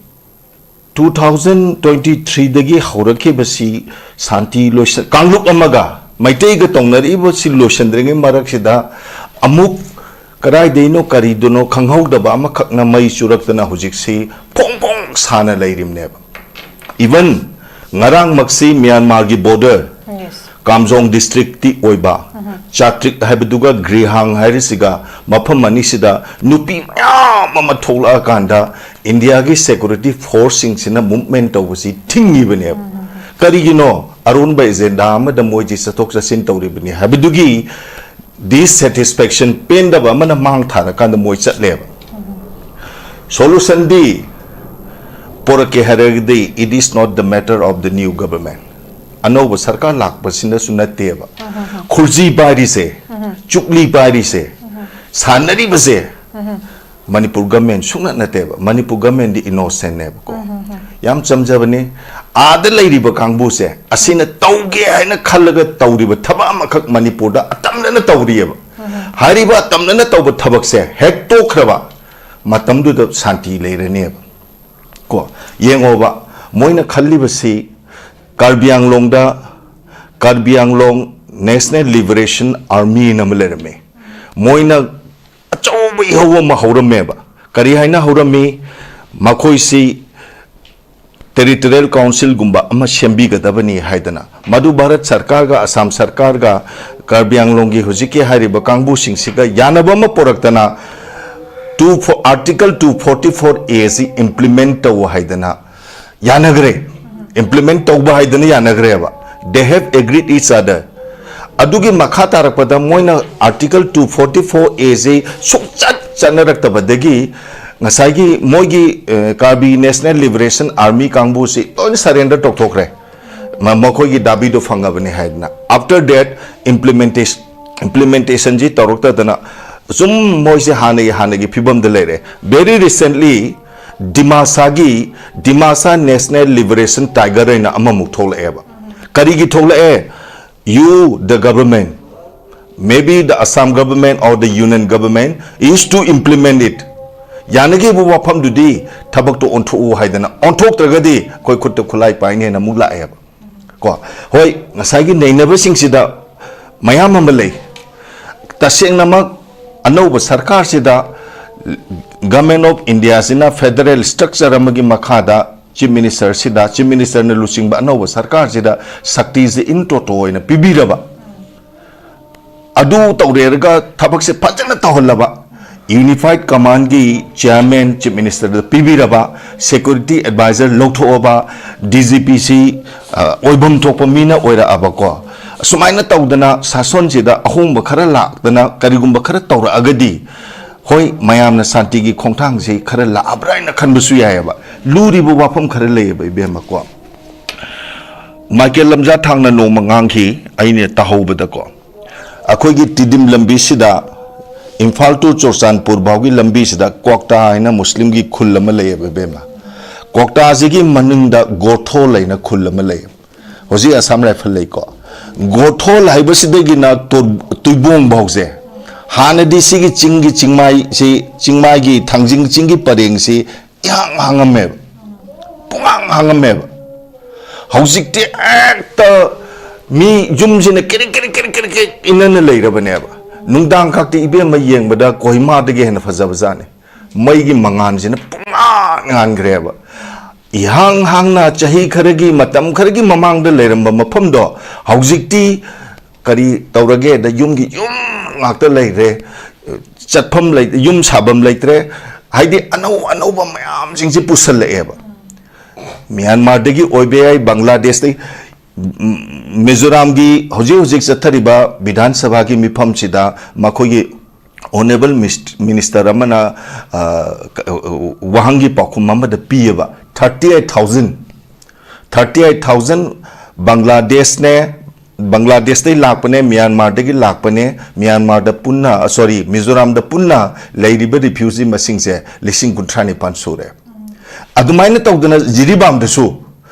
two thousand twenty three ꯗꯒꯤ ꯍꯧꯔꯛꯈꯤꯕꯁꯤ ꯁꯥꯟꯇꯤ ꯂꯣꯏꯁꯟ-, ꯀꯥꯡꯂꯨꯞ ꯑꯃꯒ ꯃꯩꯇꯩꯒ ꯇꯧꯅꯔꯛꯏꯕꯁꯤ ꯂꯣꯏꯁꯟꯗ꯭ꯔꯤꯉꯩ ꯃꯔꯛꯁꯤꯗ ꯑꯃꯨꯛ ꯀꯗꯥꯏꯗꯩꯅꯣ ꯀꯔꯤꯗꯅꯣ ꯈꯪꯍꯧꯗꯕ ꯑꯃꯈꯛꯅ ꯃꯩ ꯆꯨꯔꯛꯇꯅ ꯍꯧꯖꯤꯛꯁꯤ ꯐꯣꯡ ꯐꯣꯡ ꯁꯥꯅ ꯂꯩꯔꯤꯕꯅꯦꯕ꯫ Even ꯉꯔꯥꯡꯃꯛꯁꯤ ꯃ꯭ꯌꯥꯟꯃꯥꯔꯒꯤ ꯕꯣꯔꯗꯔ, ꯀꯥꯝꯖꯣꯡ ꯗꯤꯁꯇ꯭ꯔꯤꯛꯇꯤ ꯑꯣꯏꯕ, ꯆꯥꯇ꯭ꯔꯤꯛ ꯍꯥꯏꯕꯗꯨꯒ ꯒ꯭ꯔꯤꯍꯥꯡ ꯍꯥꯏꯔꯤꯁꯤꯒ ꯃꯐꯝ ꯑꯅꯤꯁꯤꯗ ꯅꯨꯄꯤ ꯃꯌꯥꯝ ꯑꯃ ꯊꯣꯛꯂꯛꯑꯀꯥꯟꯗ ꯏꯟꯗꯤꯌꯥꯒꯤ ꯁꯦꯀ꯭ꯌꯨꯔꯤꯇꯤ ꯐꯣꯔꯁꯁꯤꯡꯁꯤꯅ ꯃꯨꯚꯃꯦꯟ ꯇꯧꯕꯁꯤ ꯊꯤꯡꯉꯤꯕꯅꯦꯕ꯫ ꯀꯔꯤꯒꯤꯅꯣ? ꯑꯔꯣꯟꯕ ꯑꯦꯖꯦꯟꯗꯥ ꯑꯃꯗ ꯃꯣꯏꯁꯤ ꯆꯠꯊꯣꯛ ꯆꯠꯁꯤꯟ ꯇꯧꯔꯤꯕꯅꯤ ꯍꯥꯏꯕꯗꯨꯒꯤ ꯗꯤꯁꯁꯦꯇꯤꯁꯐꯦꯛꯁꯟ, ꯄꯦꯟꯗꯕ ꯑꯃꯅ ꯃꯥꯡ ꯊꯥꯔꯀꯥꯟꯗ ꯃꯣꯏ ꯆꯠꯂꯦꯕ꯫ ꯁꯣꯂꯨꯁꯟꯗꯤ ꯄꯣꯔꯛꯀꯦ ꯍꯥꯏꯔꯒꯗꯤ, it is not the matter of the new government, ꯑꯅꯧꯕ ꯁꯔꯀꯥꯔ ꯂꯥꯛꯄꯁꯤꯅꯁꯨ ꯅꯠꯇꯦꯕ꯫ ꯈꯨꯔꯖꯤ ꯄꯥꯏꯔꯤꯁꯦ, ꯆꯨꯛꯂꯤ ꯄꯥꯏꯔꯤꯁꯦ, ꯁꯥꯟꯅꯔꯤꯕꯁꯦ ꯃꯅꯤꯄꯨꯔ ꯒꯃꯦꯟ ꯁꯨꯡꯅꯠ ꯅꯠꯇꯦꯕ꯫ ꯃꯅꯤꯄꯨꯔ ꯒꯃꯦꯟꯗꯤ ꯏꯅꯣꯁꯦꯟꯅꯦꯕꯀꯣ꯫ ꯌꯥꯝ ꯆꯝꯖꯕꯅꯤ꯫ ꯑꯥꯗ ꯂꯩꯔꯤꯕ ꯀꯥꯡꯕꯨꯁꯦ ꯑꯁꯤꯅ ꯇꯧꯒꯦ ꯍꯥꯏꯅ ꯈꯜꯂꯒ ꯇꯧꯔꯤꯕ ꯊꯕꯛ ꯑꯃꯈꯛ ꯃꯅꯤꯄꯨꯔꯗ ꯑꯇꯝꯅꯅ ꯇꯧꯔꯤꯑꯕ꯫ ꯍꯥꯏꯔꯤꯕ ꯑꯇꯝꯅꯅ ꯇꯧꯕ ꯊꯕꯛꯁꯦ ꯍꯦꯛ ꯇꯣꯛꯈ꯭ꯔꯕ ꯃꯇꯝꯗꯨꯗ ꯁꯥꯟꯇꯤ ꯂꯩꯔꯅꯦꯕ꯫ ꯀꯣ, ꯌꯦꯡꯉꯣꯕ, ꯃꯣꯏꯅ ꯈꯜꯂꯤꯕꯁꯤ ꯀꯥꯔꯕꯤ ꯑꯪꯂꯣꯡꯗ ꯀꯥꯔꯕꯤ ꯑꯪꯂꯣꯡ ꯅꯦꯁꯅꯦꯜ ꯂꯤꯕꯔꯦꯁꯟ ꯑꯥꯔꯃꯤ ꯑꯃ ꯂꯩꯔꯝꯃꯤ꯫ ꯃꯣꯏꯅ ꯑꯆꯧꯕ ꯏꯍꯧ ꯑꯃ ꯍꯧꯔꯝꯃꯦꯕ꯫ ꯀꯔꯤ ꯍꯥꯏꯅ ꯍꯧꯔꯝꯃꯤ? ꯃꯈꯣꯏꯁꯤ ꯇꯦꯔꯤꯇꯣꯔꯤꯌꯦꯜ ꯀꯥꯎꯟꯁꯤꯜꯒꯨꯝꯕ ꯑꯃ ꯁꯦꯝꯕꯤꯒꯗꯕꯅꯤ ꯍꯥꯏꯗꯅ, ꯃꯗꯨ ꯚꯥꯔꯠ ꯁꯔꯀꯥꯔꯒ ꯑꯁꯥꯝ ꯁꯔꯀꯥꯔꯒ ꯀꯥꯔꯕꯤ ꯑꯥꯡꯂꯣꯡꯒꯤ ꯍꯧꯖꯤꯛꯀꯤ ꯍꯥꯏꯔꯤꯕ ꯀꯥꯡꯕꯨꯁꯤꯡꯁꯤꯒ ꯌꯥꯅꯕ ꯑꯃ ꯄꯨꯔꯛꯇꯅ, two, Article two forty four A ꯁꯤ implement ꯇꯧ ꯍꯥꯏꯗꯅ ꯌꯥꯅꯈ꯭ꯔꯦ꯫ Implement ꯇꯧꯕ ꯍꯥꯏꯗꯅ ꯌꯥꯅꯈ꯭ꯔꯦꯕ꯫ They have agreed each other. ꯑꯗꯨꯒꯤ ꯃꯈꯥ ꯇꯥꯔꯛꯄꯗ ꯃꯣꯏꯅ Article two forty four A ꯁꯤ ꯁꯨꯡꯆꯠ ꯆꯠꯅꯔꯛꯇꯕꯗꯒꯤ ꯉꯁꯥꯏꯒꯤ ꯃꯣꯏꯒꯤ, ꯑ, Karbi National Liberation Army ꯀꯥꯡꯕꯨꯁꯤ ꯂꯣꯏꯅ surrender ꯇꯧꯊꯣꯛꯈ꯭ꯔꯦ꯫ ꯃ-, ꯃꯈꯣꯏꯒꯤ ꯗꯥꯕꯤꯗꯣ ꯐꯪꯉꯕꯅꯤ ꯍꯥꯏꯗꯅ꯫ After that, implementation, implementationꯁꯤ ꯇꯧꯔꯛꯇꯗꯅ ꯁꯨꯝ ꯃꯣꯏꯁꯦ ꯍꯥꯟꯅꯒꯤ, ꯍꯥꯟꯅꯒꯤ ꯐꯤꯕꯝꯗ ꯂꯩꯔꯦ꯫ Very recently, ꯗꯤꯃꯥꯁꯥꯒꯤ, Dimasa National Liberation Tiger ꯍꯥꯏꯅ ꯑꯃꯃꯨꯛ ꯊꯣꯛꯂꯛꯑꯦꯕ꯫ ꯀꯔꯤꯒꯤ ꯊꯣꯛꯂꯛꯑꯦ? You, the government, maybe the Assam government or the union government is to implement it. ꯌꯥꯅꯈꯤꯕ ꯋꯥꯐꯝꯗꯨꯗꯤ ꯊꯕꯛꯇꯣ ꯑꯣꯟꯊꯣꯛꯎ ꯍꯥꯏꯗꯅ, ꯑꯣꯟꯊꯣꯛꯇ꯭ꯔꯒꯗꯤ ꯑꯩꯈꯣꯏ ꯈꯨꯠꯇ ꯈꯨꯠꯂꯥꯏ ꯄꯥꯏꯅꯦꯅ ꯑꯃꯨꯛ ꯂꯥꯛꯑꯦꯕ꯫ ꯀꯣ, ꯍꯣꯏ, ꯉꯁꯥꯏꯒꯤ ꯅꯩꯅꯕꯁꯤꯡꯁꯤꯗ ꯃꯌꯥꯝ ꯑꯃ ꯂꯩ꯫ ꯇꯁꯦꯡꯅꯃꯛ ꯑꯅꯧꯕ ꯁꯔꯀꯥꯔꯁꯤꯗ, Government of Indiaꯁꯤꯅ federal structure ꯑꯃꯒꯤ ꯃꯈꯥꯗ Chief Ministerꯁꯤꯗ, Chief Ministerꯅ ꯂꯨꯆꯤꯡꯕ ꯑꯅꯧꯕ ꯁꯔꯀꯥꯔꯁꯤꯗ ꯁꯛꯇꯤꯁꯤ in toto ꯑꯣꯏꯅ ꯄꯤꯕꯤꯔꯕ, ꯑꯗꯨ ꯇꯧꯔꯦꯔꯒ ꯊꯕꯛꯁꯦ ꯐꯖꯅ ꯇꯧꯍꯜꯂꯕ, Unified Commandꯀꯤ chairman Chief Ministerꯗ ꯄꯤꯕꯤꯔꯕ, security advisor ꯂꯧꯊꯣꯛꯑꯕ, DGPꯁꯤ, ꯑ, ꯑꯣꯏꯐꯝ ꯊꯣꯛꯄ ꯃꯤꯅ ꯑꯣꯏꯔꯛꯑꯕꯀꯣ꯫ ꯑꯁꯨꯃꯥꯏꯅ ꯇꯧꯗꯅ ꯁꯥꯁꯣꯟꯁꯤꯗ ꯑꯍꯣꯡꯕ ꯈꯔ ꯂꯥꯛꯇꯅ ꯀꯔꯤꯒꯨꯝꯕ ꯈꯔ ꯇꯧꯔꯛꯑꯒꯗꯤ, ꯍꯣꯏ, ꯃꯌꯥꯝꯅ ꯁꯥꯟꯇꯤꯒꯤ ꯈꯣꯡꯊꯥꯡꯁꯤ ꯈꯔ ꯂꯥꯛꯑꯕ꯭ꯔꯥ ꯍꯥꯏꯅ ꯈꯟꯕꯁꯨ ꯌꯥꯏꯑꯕ꯫ ꯂꯨꯔꯤꯕ ꯋꯥꯐꯝ ꯈꯔ ꯂꯩꯌꯦꯕ, ꯏꯕꯦꯝꯃꯀꯣ꯫ ꯃꯥꯏꯀꯦꯜ ꯂꯝꯖꯥ ꯊꯥꯡꯅ ꯅꯣꯡꯃ ꯉꯥꯡꯈꯤ, ꯑꯩꯅ ꯇꯥꯍꯧꯕꯗꯀꯣ, ꯑꯩꯈꯣꯏꯒꯤ ꯇꯤꯗꯤꯝ ꯂꯝꯕꯤꯁꯤꯗ, ꯏꯝꯐꯥꯜ to ꯆꯨꯔꯆꯥꯟꯄꯨꯔ ꯐꯥꯎꯒꯤ ꯂꯝꯕꯤꯁꯤꯗ ꯀ꯭ꯋꯥꯛꯇꯥ ꯍꯥꯏꯅ ꯃꯨꯁꯂꯤꯝꯒꯤ ꯈꯨꯜ ꯑꯃ ꯂꯩꯌꯦꯕ, ꯏꯕꯦꯝꯃ꯫ ꯀ꯭ꯋꯥꯛꯇꯥꯁꯤꯒꯤ ꯃꯅꯤꯡꯗ ꯒꯣꯊꯣꯜ ꯍꯥꯏꯅ ꯈꯨꯜ ꯑꯃ ꯂꯩ꯫ ꯍꯧꯖꯤꯛ ꯑꯁꯥꯝ ꯔꯥꯏꯐꯜ ꯂꯩꯀꯣ꯫ ꯒꯣꯊꯣꯜ ꯍꯥꯏꯕꯁꯤꯗꯒꯤꯅ ꯇꯨꯔ-, ꯇꯨꯏꯕꯣꯡ ꯐꯥꯎꯁꯦ, ꯍꯥꯟꯅꯗꯤ ꯁꯤꯒꯤ ꯆꯤꯡꯒꯤ ꯆꯤꯡꯃꯥꯏꯁꯤ, ꯆꯤꯡꯃꯥꯏꯒꯤ ꯊꯥꯡꯖꯤꯡ ꯆꯤꯡꯒꯤ ꯄꯔꯦꯡꯁꯤ ꯏꯍꯥꯡ ꯍꯥꯡꯉꯝꯃꯦꯕ, ꯄꯨꯡꯍꯥꯡ ꯍꯥꯡꯉꯝꯃꯦꯕ꯫ ꯍꯧꯖꯤꯛꯇꯤ ꯍꯦꯛꯇ ꯃꯤ ꯌꯨꯝꯁꯤꯅ ꯀꯤꯔꯤꯛ ꯀꯤꯔꯤꯛ ꯀꯤꯔꯤꯛ ꯀꯤꯔꯤꯛ ꯀꯤꯔꯤꯛ ꯏꯟꯅꯅ ꯂꯩꯔꯕꯅꯦꯕ꯫ ꯅꯨꯡꯗꯥꯡ ꯈꯛꯇꯤ ꯏꯕꯦꯝꯃ ꯌꯦꯡꯕꯗ ꯀꯣꯍꯤꯃꯥꯗꯒꯤ ꯍꯦꯟꯅ ꯐꯖꯕꯖꯥꯠꯅꯤ꯫ ꯃꯩꯒꯤ ꯃꯉꯥꯜꯁꯤꯅ ꯄꯨꯡꯉꯥꯟ ꯉꯥꯟꯈ꯭ꯔꯦꯕ꯫ ꯏꯍꯥꯡ ꯍꯥꯡꯅ ꯆꯍꯤ ꯈꯔꯒꯤ, ꯃꯇꯝ ꯈꯔꯒꯤ ꯃꯃꯥꯡꯗ ꯂꯩꯔꯝꯕ ꯃꯐꯝꯗꯣ ꯍꯧꯖꯤꯛꯇꯤ ꯀꯔꯤ ꯇꯧꯔꯒꯦꯗ, ꯌꯨꯝꯒꯤ ꯌꯨꯝ ꯉꯥꯛꯇ ꯂꯩꯔꯦ꯫ ꯆꯠꯐꯝ ꯂꯩ, ꯌꯨꯝ ꯁꯥꯐꯝ ꯂꯩꯇ꯭ꯔꯦ꯫ ꯍꯥꯏꯗꯤ ꯑꯅꯧ ꯑꯅꯧꯕ ꯃꯌꯥꯝꯁꯤꯡꯁꯦ ꯄꯨꯁꯜꯂꯛꯑꯦꯕ꯫ ꯃ꯭ꯌꯥꯟꯃꯥꯔꯗꯒꯤ ꯑꯣꯏꯕ ꯌꯥꯏ, ꯕꯪꯒ꯭ꯂꯥꯗꯦꯁꯇꯒꯤ, ꯎꯝ, ꯃꯤꯖꯣꯔꯥꯝꯒꯤ ꯍꯧꯖꯤꯛ ꯍꯧꯖꯤꯛ ꯆꯠꯊꯔꯤꯕ ꯕꯤꯙꯥꯟ ꯁꯚꯥꯒꯤ ꯃꯤꯐꯝꯁꯤꯗ ꯃꯈꯣꯏꯒꯤ ꯑꯣꯅꯦꯕꯜ ꯃꯤꯁ-, ꯃꯤꯅꯤꯁꯇꯔ ꯑꯃꯅ, ꯑ, ꯀ-, ꯋꯥꯍꯪꯒꯤ ꯄꯥꯎꯈꯨꯝ ꯑꯃꯗ ꯄꯤꯌꯦꯕ꯫ Thirty eight thousand, thirty eight thousand ꯕꯪꯒ꯭ꯂꯥꯗꯦꯁꯅꯦ, ꯕꯪꯒ꯭ꯂꯥꯗꯦꯁꯇꯩ ꯂꯥꯛꯄꯅꯦ, ꯃ꯭ꯌꯥꯟꯃꯥꯔꯗꯒꯤ ꯂꯥꯛꯄꯅꯦ, ꯃ꯭ꯌꯥꯟꯃꯥꯔꯗ ꯄꯨꯟꯅ, ꯁꯣꯔꯤ, ꯃꯤꯖꯣꯔꯥꯝꯗ ꯄꯨꯟꯅ ꯂꯩꯔꯤꯕ ꯔꯤꯐ꯭ꯌꯨꯖꯤ ꯃꯁꯤꯡꯁꯦ ꯂꯤꯁꯤꯡ ꯀꯨꯟꯊ꯭ꯔꯥ ꯅꯤꯄꯥꯟ ꯁꯨꯔꯦ꯫ ꯑꯗꯨꯃꯥꯏꯅ ꯇꯧꯗꯅ ꯖꯤꯔꯤꯕꯥꯝꯗꯁꯨ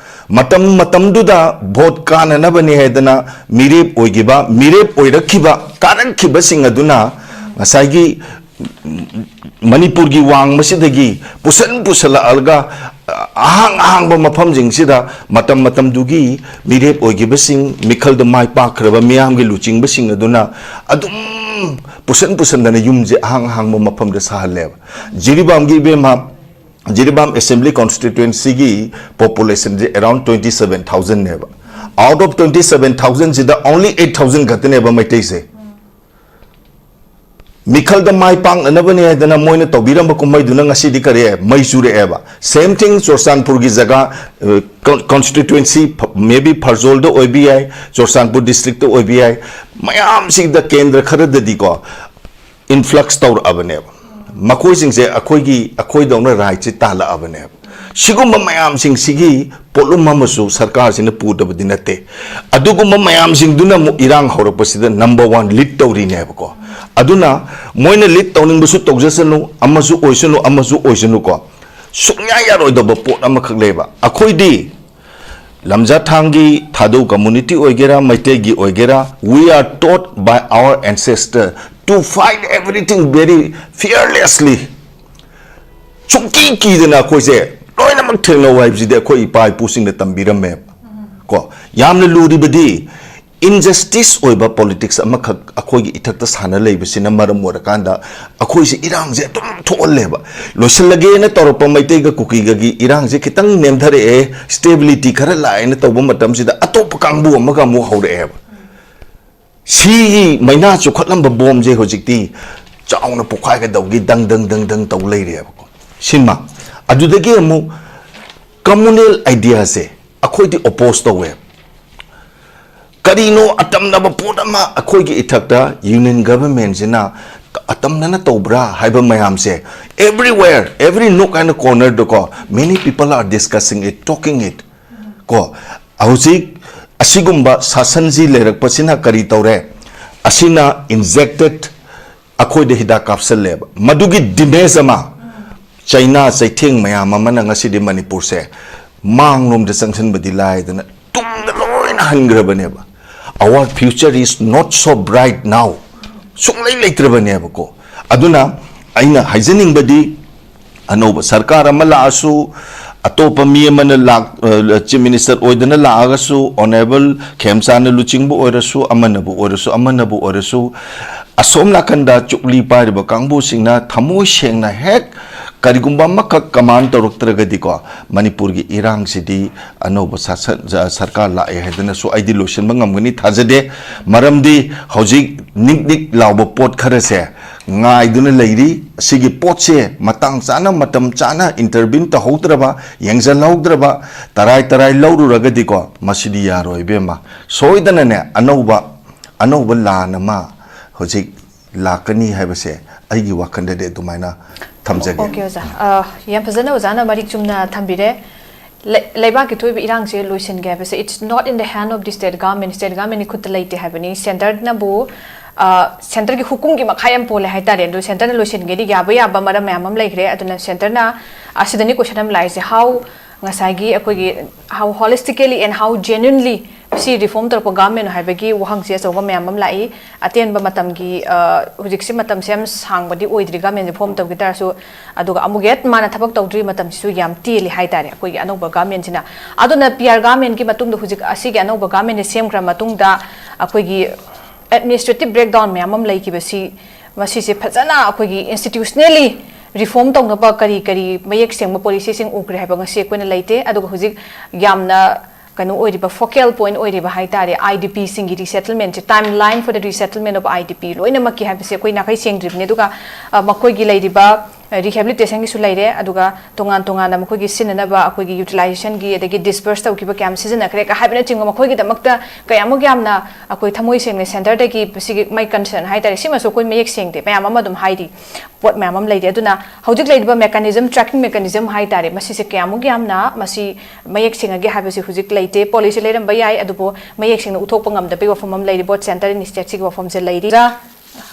ꯃꯇꯝ ꯃꯇꯝꯗꯨꯗ ꯚꯣꯠ ꯀꯥꯅꯅꯕꯅꯤ ꯍꯥꯏꯗꯅ ꯃꯤꯔꯦꯞ ꯑꯣꯏꯈꯤꯕ, ꯃꯤꯔꯦꯞ ꯑꯣꯏꯔꯛꯈꯤꯕ, ꯀꯥꯔꯛꯈꯤꯕꯁꯤꯡ ꯑꯗꯨꯅ ꯉꯁꯥꯏꯒꯤ ꯃꯅꯤꯄꯨꯔꯒꯤ ꯋꯥꯡꯃꯁꯤꯗꯒꯤ ꯄꯨꯁꯟ ꯄꯨꯁꯜꯂꯛꯑꯒ ꯑꯍꯥꯡ ꯑꯍꯥꯡꯕ ꯃꯐꯝꯁꯤꯡꯁꯤꯗ ꯃꯇꯝ ꯃꯇꯝꯗꯨꯒꯤ ꯃꯤꯔꯦꯞ ꯑꯣꯏꯈꯤꯕꯁꯤꯡ, ꯃꯤꯈꯜꯗ ꯃꯥꯏ ꯄꯥꯛꯈ꯭ꯔꯕ ꯃꯤꯌꯥꯝꯒꯤ ꯂꯨꯆꯤꯡꯕꯁꯤꯡ ꯑꯗꯨꯅ ꯑꯗꯨꯝ ꯄꯨꯁꯟ ꯄꯨꯁꯟꯗꯅ ꯌꯨꯝꯁꯦ ꯑꯍꯥꯡ ꯑꯍꯥꯡꯕ ꯃꯐꯝꯗ ꯁꯥꯍꯜꯂꯦꯕ꯫ ꯖꯤꯔꯤꯕꯥꯝꯒꯤ ꯏꯕꯦꯝꯃ, Jiribam Assembly Constituencyꯒꯤ populationꯁꯦ around twenty seven thousandꯅꯦꯕ꯫ Out of twenty seven thousandꯁꯤꯗ only eight thousand ꯈꯛꯇꯅꯦꯕ ꯃꯩꯇꯩꯁꯦ꯫ ꯃꯤꯈꯜꯗ ꯃꯥꯏ ꯄꯥꯛꯅꯅꯕꯅꯦ ꯍꯥꯏꯗꯅ ꯃꯣꯏꯅ ꯇꯧꯕꯤꯔꯝꯕ ꯀꯨꯝꯍꯩꯗꯨꯅ ꯉꯁꯤꯗꯤ ꯀꯔꯤ? ꯃꯩ ꯆꯨꯔꯛꯑꯦꯕ꯫ Same thing ꯆꯨꯔꯆꯥꯟꯄꯨꯔꯒꯤ ꯖꯒꯥ, ꯑ, con-, constituency ꯐ-, maybe ꯐꯔꯖꯣꯜꯗ ꯑꯣꯏꯕ ꯌꯥꯏ, ꯆꯨꯔꯆꯥꯟꯄꯨꯔ districtꯇ ꯑꯣꯏꯕ ꯌꯥꯏ, ꯃꯌꯥꯝꯁꯤꯗ ꯀꯦꯟꯗ꯭ꯔ ꯈꯔꯗꯗꯤꯀꯣ influx ꯇꯧꯔꯛꯑꯕꯅꯦꯕ꯫ ꯃꯈꯣꯏꯁꯤꯡꯁꯦ ꯑꯩꯈꯣꯏꯒꯤ, ꯑꯩꯈꯣꯏꯗꯧꯅ rightꯁꯦ ꯇꯥꯜꯂꯛꯑꯕꯅꯦꯕ꯫ ꯁꯤꯒꯨꯝꯕ ꯃꯌꯥꯝꯁꯤꯡꯁꯤꯒꯤ ꯄꯣꯠꯂꯨꯝ ꯑꯃꯁꯨ ꯁꯔꯀꯥꯔꯁꯤꯅ ꯄꯨꯗꯕꯗꯤ ꯅꯠꯇꯦ꯫ ꯑꯗꯨꯒꯨꯝꯕ ꯃꯌꯥꯝꯁꯤꯡꯗꯨꯅ ꯑꯃꯨꯛ ꯏꯔꯥꯡ ꯍꯧꯔꯛꯄꯁꯤꯗ number one lead ꯇꯧꯔꯤꯅꯦꯕꯀꯣ꯫ ꯑꯗꯨꯅ ꯃꯣꯏꯅ lead ꯇꯧꯅꯤꯡꯕꯁꯨ ꯇꯧꯖꯁꯅꯨ, ꯑꯃꯁꯨ ꯑꯣꯏꯁꯅꯨ, ꯑꯃꯁꯨ ꯑꯣꯏꯁꯅꯨꯀꯣ꯫ ꯁꯨꯡꯌꯥ ꯌꯥꯔꯣꯏꯗꯕ ꯄꯣꯠ ꯑꯃꯈꯛ ꯂꯩꯕ꯫ ꯑꯩꯈꯣꯏꯗꯤ ꯂꯝꯖꯥꯊꯥꯡꯒꯤ ꯊꯥꯗꯧ community ꯑꯣꯏꯒꯦꯔꯥ, ꯃꯩꯇꯩꯒꯤ ꯑꯣꯏꯒꯦꯔꯥ, we are taught by our ancestor to fight everything very fearlessly꯫ ꯁꯨꯡꯀꯤ ꯀꯤꯗꯅ ꯑꯩꯈꯣꯏꯁꯦ ꯂꯣꯏꯅꯃꯛ ꯊꯦꯡꯅꯧ ꯍꯥꯏꯕꯁꯤꯗꯤ ꯑꯩꯈꯣꯏ ꯏꯄꯥ ꯏꯄꯨꯁꯤꯡꯅ ꯇꯝꯕꯤꯔꯝꯃꯦꯕ꯫ ꯀꯣ, ꯌꯥꯝꯅ ꯂꯨꯔꯤꯕꯗꯤ ꯏꯟꯖꯁꯇꯤꯁ ꯑꯣꯏꯕ ꯄꯣꯂꯤꯇꯤꯛꯁ ꯑꯃꯈꯛ ꯑꯩꯈꯣꯏꯒꯤ ꯏꯊꯛꯇ ꯁꯥꯟꯅ ꯂꯩꯕꯁꯤꯅ ꯃꯔꯝ ꯑꯣꯏꯔꯀꯥꯟꯗ ꯑꯩꯈꯣꯏꯁꯦ ꯏꯔꯥꯡꯁꯦ ꯑꯗꯨꯝ ꯊꯣꯛꯍꯜꯂꯦꯕ꯫ ꯂꯣꯏꯁꯤꯜꯂꯒꯦꯅ ꯇꯧꯔꯛꯄ ꯃꯩꯇꯩꯒ ꯀꯨꯀꯤꯒꯒꯤ ꯏꯔꯥꯡꯁꯦ ꯈꯤꯇꯪ ꯅꯦꯝꯊꯔꯛꯑꯦ, ꯁ꯭ꯇꯦꯕꯤꯂꯤꯇꯤ ꯈꯔ ꯂꯥꯛꯑꯦꯅ ꯇꯧꯕ ꯃꯇꯝꯁꯤꯗ ꯑꯇꯣꯞꯄ ꯀꯥꯡꯕꯨ ꯑꯃꯒ ꯑꯃꯨꯛ ꯍꯧꯔꯛꯑꯦꯕ꯫ ꯁꯤꯒꯤ ꯃꯩꯅꯥ ꯆꯨꯈꯠꯂꯝꯕ ꯕꯣꯝꯁꯦ ꯍꯧꯖꯤꯛꯇꯤ ꯆꯥꯎꯅ ꯄꯣꯛꯈꯥꯏꯒꯗꯧꯒꯤ ꯗꯪ ꯗꯪ ꯗꯪ ꯗꯪ ꯇꯧ ꯂꯩꯔꯦꯕꯀꯣ꯫ ꯁꯤꯃ꯫ ꯑꯗꯨꯗꯒꯤ ꯑꯃꯨꯛ ꯀꯝꯃꯨꯅꯦꯜ ꯑꯥꯏꯗꯤꯌꯥꯁꯦ ꯑꯩꯈꯣꯏꯗꯤ ꯑꯣꯄꯣꯁ ꯇꯧꯋꯦ꯫ ꯀꯔꯤꯅꯣ ꯑꯇꯝꯅꯕ ꯄꯣꯠ ꯑꯃ ꯑꯩꯈꯣꯏꯒꯤ ꯏꯊꯛꯇ ꯌꯨꯅꯤꯌꯟ ꯒꯚꯔꯟꯃꯦꯟꯁꯤꯅ ꯑꯇꯝꯅꯅ ꯇꯧꯕ꯭ꯔꯥ ꯍꯥꯏꯕ ꯃꯌꯥꯝꯁꯦ, everywhere, every nook and corner ꯗꯀꯣ, many people are discussing it, talking it꯫ ꯀꯣ, ꯍꯧꯖꯤꯛ ꯑꯁꯤꯒꯨꯝꯕ ꯁꯥꯁꯟꯁꯤ ꯂꯩꯔꯛꯄꯁꯤꯅ ꯀꯔꯤ ꯇꯧꯔꯦ? ꯑꯁꯤꯅ ꯏꯟꯖꯦꯛꯇꯦꯠ ꯑꯩꯈꯣꯏꯗ ꯍꯤꯗꯥꯛ ꯀꯥꯞꯁꯜꯂꯦꯕ꯫ ꯃꯗꯨꯒꯤ ꯗꯤꯃꯦꯖ ꯑꯃ ꯆꯩꯅꯥ ꯆꯩꯊꯦꯡ ꯃꯌꯥꯝ ꯑꯃꯅ ꯉꯁꯤꯗꯤ ꯃꯅꯤꯄꯨꯔꯁꯦ ꯃꯥꯡꯂꯣꯝꯗ ꯆꯪꯁꯤꯟꯕꯗꯤ ꯂꯥꯏꯗꯅ ꯇꯨꯡꯗ ꯂꯣꯏꯅ ꯍꯟꯈ꯭ꯔꯕꯅꯦꯕ꯫ Our future is not so bright now꯫ ꯁꯨꯡꯂꯩ ꯂꯩꯇ꯭ꯔꯕꯅꯦꯕꯀꯣ꯫ ꯑꯗꯨꯅ ꯑꯩꯅ ꯍꯥꯏꯖꯅꯤꯡꯕꯗꯤ, ꯑꯅꯧꯕ ꯁꯔꯀꯥꯔ ꯑꯃ ꯂꯥꯛꯑꯁꯨ, ꯑꯇꯣꯞꯄ ꯃꯤ ꯑꯃꯅ ꯂꯥꯛ-, ꯑ, ꯆꯤꯐ ꯃꯤꯅꯤꯁꯇꯔ ꯑꯣꯏꯗꯅ ꯂꯥꯛꯑꯒꯁꯨ, ꯑꯣꯅꯔꯦꯕꯜ ꯈꯦꯝꯆꯥꯟꯗ ꯂꯨꯆꯤꯡꯕ ꯑꯣꯏꯔꯁꯨ, ꯑꯃꯅꯕꯨ ꯑꯣꯏꯔꯁꯨ, ꯑꯃꯅꯕꯨ ꯑꯣꯏꯔꯁꯨ, ꯑꯁꯣꯝ ꯅꯥꯀꯟꯗ ꯆꯨꯛꯂꯤ ꯄꯥꯏꯔꯤꯕ ꯀꯥꯡꯕꯨꯁꯤꯡꯅ ꯊꯃꯣꯏ ꯁꯦꯡꯅ ꯍꯦꯛ ꯀꯔꯤꯒꯨꯝꯕ ꯑꯃꯈꯛ ꯀꯃꯥꯟ ꯇꯧꯔꯛꯇ꯭ꯔꯒꯗꯤꯀꯣ, ꯃꯅꯤꯄꯨꯔꯒꯤ ꯏꯔꯥꯡꯁꯤꯗꯤ ꯑꯅꯧꯕ ꯁꯥꯁꯟ-, ꯖ-, ꯁꯔꯀꯥꯔ ꯂꯥꯛꯑꯦ ꯍꯥꯏꯗꯅꯁꯨ ꯑꯩꯗꯤ ꯂꯣꯏꯁꯤꯟꯕ ꯉꯝꯒꯅꯤ ꯊꯥꯖꯗꯦ꯫ ꯃꯔꯝꯗꯤ ꯍꯧꯖꯤꯛ ꯅꯤꯛ ꯅꯤꯛ ꯂꯥꯎꯕ ꯄꯣꯠ ꯈꯔꯁꯦ ꯉꯥꯏꯗꯨꯅ ꯂꯩꯔꯤ꯫ ꯑꯁꯤꯒꯤ ꯄꯣꯠꯁꯦ ꯃꯇꯥꯡ ꯆꯥꯅ, ꯃꯇꯝ ꯆꯥꯅ ꯏꯟꯇꯔꯚꯤꯟ ꯇꯧꯍꯧꯗ꯭ꯔꯕ, ꯌꯦꯡꯁꯤꯜꯍꯧꯗ꯭ꯔꯕ, ꯇꯔꯥꯏ ꯇꯔꯥꯏ ꯂꯧꯔꯨꯔꯒꯗꯤꯀꯣ, ꯃꯁꯤꯗꯤ ꯌꯥꯔꯣꯏ ꯏꯕꯦꯝꯃ꯫ ꯁꯣꯏꯗꯅꯅꯦ ꯑꯅꯧꯕ, ꯑꯅꯧꯕ ꯂꯥꯟ ꯑꯃ ꯍꯧꯖꯤꯛ ꯂꯥꯛꯀꯅꯤ ꯍꯥꯏꯕꯁꯦ ꯑꯩꯒꯤ ꯋꯥꯈꯜꯗꯗꯤ ꯑꯗꯨꯃꯥꯏꯅ ꯊꯝꯖꯒꯦ꯫ ꯑꯣꯀꯦ, ꯑꯣꯖꯥ꯫ ꯑ, ꯌꯥꯝ ꯐꯖꯅ ꯑꯣꯖꯥꯅ ꯃꯔꯤꯛ ꯆꯨꯝꯅ ꯊꯝꯕꯤꯔꯦ꯫ ꯂꯩ-, ꯂꯩꯕꯥꯛꯀꯤ ꯊꯣꯛꯏꯕ ꯏꯔꯥꯡꯁꯦ ꯂꯣꯏꯁꯤꯟꯒꯦ ꯍꯥꯏꯕꯁꯦ, it's not in the hand of the state government, state government ꯈꯨꯠꯇ ꯂꯩꯇꯦ ꯍꯥꯏꯕꯅꯤ꯫ ꯁꯦꯟꯇꯔꯅꯕꯨ, ꯑ, ꯁꯦꯟꯇꯔꯒꯤ ꯍꯨꯀꯨꯝꯒꯤ ꯃꯈꯥ ꯌꯥꯝ ꯄꯣꯜꯂꯦ ꯍꯥꯏꯇꯥꯔꯦ꯫ ꯑꯗꯨ ꯁꯦꯟꯇꯔꯅ ꯂꯣꯏꯁꯤꯟꯒꯦꯗꯤ ꯌꯥꯕ ꯌꯥꯕ ꯃꯔꯝ ꯃꯌꯥꯝ ꯑꯃ ꯂꯩꯈ꯭ꯔꯦ꯫ ꯑꯗꯨꯅ ꯁꯦꯟꯇꯔꯅ, ꯑꯁꯤꯗꯅꯤ ꯀꯣꯏꯁꯟ ꯑꯃ ꯂꯥꯛꯏꯁꯦ, how, ꯉꯁꯥꯏꯒꯤ ꯑꯩꯈꯣꯏꯒꯤ how holistically and how genuinely ꯁꯤ ꯔꯤꯐꯣꯔꯝ ꯇꯧꯔꯛꯄ ꯒꯚꯔꯟꯃꯦꯟ ꯍꯥꯏꯕꯒꯤ ꯋꯥꯍꯪꯁꯦ ꯑꯆꯧꯕ ꯃꯌꯥꯝ ꯑꯃ ꯂꯥꯛꯏ꯫ ꯑꯇꯦꯟꯕ ꯃꯇꯝꯒꯤ, ꯑ, ꯍꯧꯖꯤꯛꯁꯦ ꯃꯇꯝꯁꯦ ꯌꯥꯝ ꯁꯥꯡꯕꯗꯤ ꯑꯣꯏꯗ꯭ꯔꯤ ꯒꯚꯔꯟꯃꯦꯟ ꯔꯤꯐꯣꯔꯝ ꯇꯧꯈꯤ ꯇꯥꯔꯁꯨ, ꯑꯗꯨꯒ ꯑꯃꯨꯛ ꯍꯦꯛ ꯃꯥꯅ ꯊꯕꯛ ꯇꯧꯗ꯭ꯔꯤ ꯃꯇꯝꯁꯤꯁꯨ ꯌꯥꯝ ꯇꯦꯜꯂꯤ ꯍꯥꯏꯇꯥꯔꯦ ꯑꯩꯈꯣꯏꯒꯤ ꯑꯅꯧꯕ ꯒꯚꯔꯟꯃꯦꯟꯁꯤꯅ꯫ ꯑꯗꯨꯅ ꯄꯤ ꯑꯥꯔ ꯒꯚꯔꯟꯃꯦꯟꯒꯤ ꯃꯇꯨꯡꯗ ꯍꯧꯖꯤꯛ ꯑꯁꯤꯒꯤ ꯑꯅꯧꯕ ꯒꯚꯔꯟꯃꯦꯟꯁꯦ ꯁꯦꯝꯈ꯭ꯔ ꯃꯇꯨꯡꯗ ꯑꯩꯈꯣꯏꯒꯤ ꯑꯦꯗꯃꯤꯅꯤꯁꯇ꯭ꯔꯦꯇꯤꯚ ꯕ꯭ꯔꯦꯛꯗꯥꯎꯟ ꯃꯌꯥꯝ ꯑꯃ ꯂꯩꯈꯤꯕꯁꯤ, ꯃꯁꯤꯁꯦ ꯐꯖꯅ ꯑꯩꯈꯣꯏꯒꯤ ꯏꯟꯁꯇꯤꯇ꯭ꯌꯨꯁꯅꯦꯜꯂꯤ ꯔꯤꯐꯣꯔꯝ ꯇꯧꯅꯕ ꯀꯔꯤ ꯀꯔꯤ ꯃꯌꯦꯛ ꯁꯦꯡꯕ ꯄꯣꯂꯤꯁꯤꯁꯤꯡ ꯎꯈ꯭ꯔꯦ ꯍꯥꯏꯕ ꯉꯁꯤ ꯑꯩꯈꯣꯏꯅ ꯂꯩꯇꯦ꯫ ꯑꯗꯨꯒ ꯍꯧꯖꯤꯛ ꯌꯥꯝꯅ ꯀꯩꯅꯣ ꯑꯣꯏꯔꯤꯕ, ꯐꯣꯀꯦꯜ ꯄꯣꯏꯟꯠ ꯑꯣꯏꯔꯤꯕ ꯍꯥꯏꯇꯥꯔꯦ, ꯑꯥꯏ ꯗꯤ ꯄꯤꯁꯤꯡꯒꯤ ꯔꯤꯁꯦꯇꯜꯃꯦꯟꯁꯦ, timeline for the resettlement of I D P ꯂꯣꯏꯅꯃꯛꯀꯤ ꯍꯥꯏꯕꯁꯦ ꯑꯩꯈꯣꯏ ꯅꯥꯈꯩ ꯁꯦꯡꯗ꯭ꯔꯤꯕꯅꯤ꯫ ꯑꯗꯨꯒ, ꯑ, ꯃꯈꯣꯏꯒꯤ ꯂꯩꯔꯤꯕ, ꯑ, ꯔꯤꯍꯦꯕꯤꯂꯤꯇꯦꯁꯟꯒꯤꯁꯨ ꯂꯩꯔꯦ, ꯑꯗꯨꯒ ꯇꯣꯉꯥꯟ ꯇꯣꯉꯥꯟꯅ ꯃꯈꯣꯏꯒꯤ ꯁꯤꯖꯤꯟꯅꯅꯕ ꯑꯩꯈꯣꯏꯒꯤ ꯌꯨꯇꯤꯂꯥꯏꯖꯦꯁꯟꯒꯤ ꯑꯗꯒꯤ ꯗꯤꯁꯕꯔꯁ ꯇꯧꯈꯤꯕ ꯀꯌꯥꯝ ꯁꯤꯖꯤꯟꯅꯈ꯭ꯔꯦ ꯀ ꯍꯥꯏꯕꯅꯆꯤꯡꯕ ꯃꯈꯣꯏꯒꯤꯗꯃꯛꯇ ꯀꯌꯥꯃꯨꯛ ꯌꯥꯝꯅ ꯑꯩꯈꯣꯏ ꯊꯃꯣꯏ ꯁꯦꯡꯅ ꯁꯦꯟꯇꯔꯗꯒꯤ ꯁꯤꯒꯤ ꯃꯥꯏ ꯀꯟꯁꯔꯟ ꯍꯥꯏꯇꯥꯔꯦ, ꯁꯤꯃꯁꯨ ꯑꯩꯈꯣꯏ ꯃꯌꯦꯛ ꯁꯦꯡꯗꯦ, ꯃꯌꯥꯝ ꯑꯃ ꯑꯗꯨꯝ ꯍꯥꯏꯔꯤ꯫ ꯄꯣꯠ ꯃꯌꯥꯝ ꯑꯃ ꯂꯩꯔꯤ꯫ ꯑꯗꯨꯅ ꯍꯧꯖꯤꯛ ꯂꯩꯔꯤꯕ ꯃꯦꯀꯥꯅꯤꯖꯝ, ꯇ꯭ꯔꯦꯀꯤꯡ ꯃꯦꯀꯥꯅꯤꯖꯝ ꯍꯥꯏꯇꯥꯔꯦ, ꯃꯁꯤꯁꯦ ꯀꯌꯥꯃꯨꯛ ꯌꯥꯝꯅ ꯃꯁꯤ ꯃꯌꯦꯛ ꯁꯦꯡꯉꯒꯦ ꯍꯥꯏꯕꯁꯤ ꯍꯧꯖꯤꯛ ꯂꯩꯇꯦ꯫ ꯄꯣꯂꯤꯁꯤ ꯂꯩꯔꯝꯕ ꯌꯥꯏ, ꯑꯗꯨꯕꯨ ꯃꯌꯦꯛ ꯁꯦꯡꯅ ꯎꯠꯊꯣꯛꯄ ꯉꯝꯗꯕꯒꯤ ꯋꯥꯐꯝ ꯑꯃ ꯂꯩꯔꯤ, ꯕꯣꯠ ꯁꯦꯟꯇꯔ ꯑꯦꯟ ꯁ꯭ꯇꯦꯠꯁꯤꯒꯤ ꯋꯥꯐꯝꯁꯦ ꯂꯩꯔꯤ꯫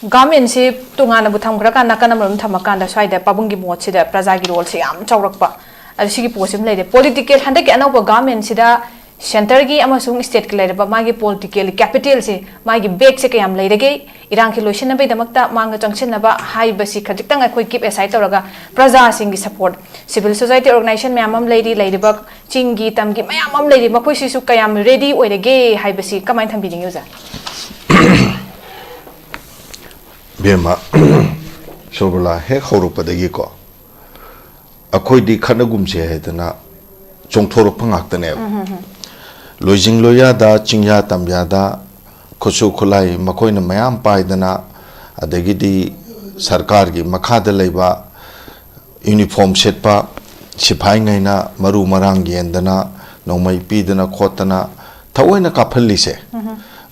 ꯒꯚꯔꯟꯃꯦꯟꯁꯤ ꯇꯣꯉꯥꯟꯅꯕꯨ ꯊꯝꯈ꯭ꯔꯀꯥꯟꯗ, ꯅꯥꯀꯟ ꯑꯃꯔꯣꯝ ꯊꯝꯃꯀꯥꯟꯗ, ꯁ꯭ꯋꯥꯏꯗ ꯄꯥꯕꯨꯡꯒꯤ ꯃꯣꯠꯁꯤꯗ ꯄ꯭ꯔꯖꯥꯒꯤ ꯔꯣꯜꯁꯦ ꯌꯥꯝ ꯆꯥꯎꯔꯛꯄ, ꯑꯗꯨ ꯁꯤꯒꯤ ꯄꯣꯠꯁꯤ ꯑꯃ ꯂꯩꯔꯦ꯫ ꯄꯣꯂꯤꯇꯤꯀꯦꯜ, ꯍꯟꯗꯛꯀꯤ ꯑꯅꯧꯕ ꯒꯚꯔꯟꯃꯦꯟꯁꯤꯗ ꯁꯦꯟꯇꯔꯒꯤ ꯑꯃꯁꯨꯡ ꯁ꯭ꯇꯦꯠꯀꯤ ꯂꯩꯔꯕ ꯃꯥꯒꯤ ꯄꯣꯂꯤꯇꯤꯀꯦꯜ ꯀꯦꯄꯤꯇꯦꯜꯁꯤ, ꯃꯥꯒꯤ ꯕꯦꯒꯁꯦ ꯀꯌꯥꯝ ꯂꯩꯔꯒꯦ, ꯏꯔꯥꯡꯁꯤ ꯂꯣꯏꯁꯤꯟꯅꯕꯒꯤꯗꯃꯛꯇ ꯃꯥꯡꯗ ꯆꯪꯁꯤꯟꯅꯕ ꯍꯥꯏꯕꯁꯤ ꯈꯖꯤꯛꯇꯪ ꯑꯩꯈꯣꯏ ꯀꯤꯞ ꯑꯦꯁꯥꯏꯠ ꯇꯧꯔꯒ, ꯄ꯭ꯔꯖꯥꯁꯤꯡꯒꯤ ꯁꯄꯣꯔꯠ, ꯁꯤꯚꯤꯜ ꯁꯣꯁꯥꯏꯇꯤ ꯑꯣꯔꯒꯅꯥꯏꯖꯦꯁꯟ ꯃꯌꯥꯝ ꯑꯃ ꯂꯩꯔꯤ, ꯂꯩꯔꯤꯕ ꯆꯤꯡꯒꯤ ꯇꯝꯒꯤ ꯃꯌꯥꯝ ꯑꯃ ꯂꯩꯔꯤ, ꯃꯈꯣꯏꯁꯤꯁꯨ ꯀꯌꯥꯝ ꯔꯦꯗꯤ ꯑꯣꯏꯔꯒꯦ ꯍꯥꯏꯕꯁꯤ ꯀꯃꯥꯏꯅ ꯊꯝꯕꯤꯅꯤꯡꯉꯤ, ꯑꯣꯖꯥ? ꯕꯦꯝꯃ, ꯁꯣꯔꯕꯂꯥ ꯍꯦꯛ ꯍꯧꯔꯛꯄꯗꯒꯤꯀꯣ, ꯑꯩꯈꯣꯏꯗꯤ ꯈꯠꯅꯒꯨꯝꯁꯦ ꯍꯥꯏꯗꯅ ꯆꯣꯡꯊꯣꯔꯛꯄ ꯉꯥꯛꯇꯅꯦꯕ꯫ ꯂꯣꯏꯖꯤꯡ ꯂꯣꯏꯌꯥꯗ, ꯆꯤꯡꯌꯥ ꯇꯝꯌꯥꯗ ꯈꯨꯠꯁꯨ ꯈꯨꯠꯂꯥꯏ ꯃꯈꯣꯏꯅ ꯃꯌꯥꯝ ꯄꯥꯏꯗꯅ, ꯑꯗꯒꯤꯗꯤ ꯁꯔꯀꯥꯔꯒꯤ ꯃꯈꯥꯗ ꯂꯩꯕ ꯌꯨꯅꯤꯐꯣꯔꯝ ꯁꯦꯠꯄ ꯁꯤꯐꯥꯏꯉꯩꯅ ꯃꯔꯨ ꯃꯔꯥꯡ ꯌꯦꯟꯗꯅ, ꯅꯣꯡꯃꯩ ꯄꯤꯗꯅ ꯈꯣꯠꯇꯅ ꯊꯑꯣꯏꯅ ꯀꯥꯞꯍꯜꯂꯤꯁꯦ,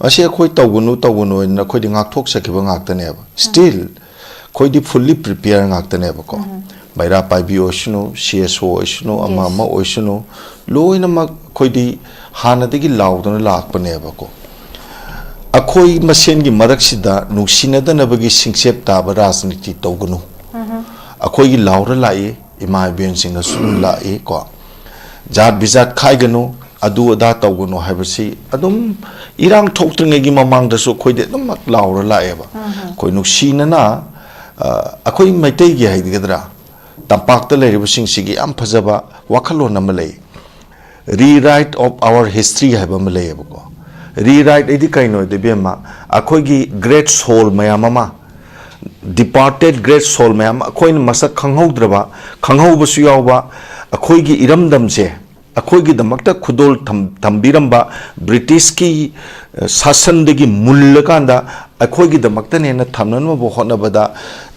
ꯃꯁꯤ ꯑꯩꯈꯣꯏ ꯇꯧꯒꯅꯨ, ꯇꯧꯒꯅꯨ ꯍꯥꯏꯅ ꯑꯩꯈꯣꯏꯗꯤ ꯉꯥꯛꯊꯣꯛꯆꯈꯤꯕ ꯉꯥꯛꯇꯅꯦꯕ꯫ ꯁ꯭ꯇꯤꯜ ꯑꯩꯈꯣꯏꯗꯤ ꯐꯨꯜꯂꯤ ꯄ꯭ꯔꯤꯄꯦꯌꯔ ꯉꯥꯛꯇꯅꯦꯕꯀꯣ꯫ ꯃꯩꯔꯥ ꯄꯥꯏꯕꯤ ꯑꯣꯏꯁꯅꯨ, ꯁꯤ ꯑꯦꯁ ꯑꯣ ꯑꯣꯏꯁꯅꯨ, ꯑꯃ ꯑꯃ ꯑꯣꯏꯁꯅꯨ, ꯂꯣꯏꯅꯃꯛ ꯑꯩꯈꯣꯏꯗꯤ ꯍꯥꯟꯅꯗꯒꯤ ꯂꯥꯎꯗꯅ ꯂꯥꯛꯄꯅꯦꯕꯀꯣ꯫ ꯑꯩꯈꯣꯏ ꯃꯁꯦꯟꯒꯤ ꯃꯔꯛꯁꯤꯗ ꯅꯨꯡꯁꯤꯅꯗꯅꯕꯒꯤ ꯁꯤꯡꯆꯦꯞ ꯇꯥꯕ ꯔꯥꯖꯅꯤꯇꯤ ꯇꯧꯒꯅꯨ꯫ ꯑꯩꯈꯣꯏꯒꯤ ꯂꯥꯎꯔ ꯂꯥꯛꯏ, ꯏꯃꯥ ꯏꯕꯦꯟꯁꯤꯡꯅꯁꯨ ꯑꯗꯨꯝ ꯂꯥꯛꯏ ꯀꯣ꯫ ꯖꯥꯠ ꯕꯤꯖꯥꯠ ꯈꯥꯏꯒꯅꯨ, ꯑꯗꯨ ꯑꯗꯥ ꯇꯧꯒꯅꯨ ꯍꯥꯏꯕꯁꯤ ꯑꯗꯨꯝ ꯏꯔꯥꯡ ꯊꯣꯛꯇ꯭ꯔꯤꯉꯩꯒꯤ ꯃꯃꯥꯡꯗꯁꯨ ꯑꯩꯈꯣꯏꯗꯤ ꯑꯗꯨꯝꯃꯛ ꯂꯥꯎꯔ ꯂꯥꯛꯑꯦꯕ꯫ ꯑꯩꯈꯣꯏ ꯅꯨꯡꯁꯤꯅꯅ, ꯑ, ꯑꯩꯈꯣꯏ ꯃꯩꯇꯩꯒꯤ ꯍꯥꯏꯒꯗ꯭ꯔꯥ, ꯇꯝꯄꯥꯛꯇ ꯂꯩꯔꯤꯕꯁꯤꯡꯁꯤꯒꯤ ꯌꯥꯝ ꯐꯖꯕ ꯋꯥꯈꯜꯂꯣꯟ ꯑꯃ ꯂꯩ꯫ Rewrite of our history ꯍꯥꯏꯕ ꯑꯃ ꯂꯩꯌꯦꯕꯀꯣ꯫ Rewrite ꯍꯥꯏꯗꯤ ꯀꯩꯅꯣ ꯍꯥꯏꯗꯤ, ꯏꯕꯦꯝꯃ, ꯑꯩꯈꯣꯏꯒꯤ great soul ꯃꯌꯥꯝ ꯑꯃ, departed great soul ꯃꯌꯥꯝ ꯑꯃ, ꯑꯩꯈꯣꯏꯅ ꯃꯁꯛ ꯈꯪꯍꯧꯗ꯭ꯔꯕ, ꯈꯪꯍꯧꯕꯁꯨ ꯌꯥꯎꯕ, ꯑꯩꯈꯣꯏꯒꯤ ꯏꯔꯝꯗꯝꯁꯦ ꯑꯩꯈꯣꯏꯒꯤꯗꯃꯛꯇ ꯈꯨꯗꯣꯜ ꯊꯝ-, ꯊꯝꯕꯤꯔꯝꯕ, ꯕ꯭ꯔꯤꯇꯤꯁꯀꯤ, ꯑ, ꯁꯥꯁꯟꯗꯒꯤ ꯃꯨꯜꯂꯀꯥꯟꯗ ꯑꯩꯈꯣꯏꯒꯤꯗꯃꯛꯇꯅꯦꯅ ꯊꯝꯅꯅꯕ ꯍꯣꯠꯅꯕꯗ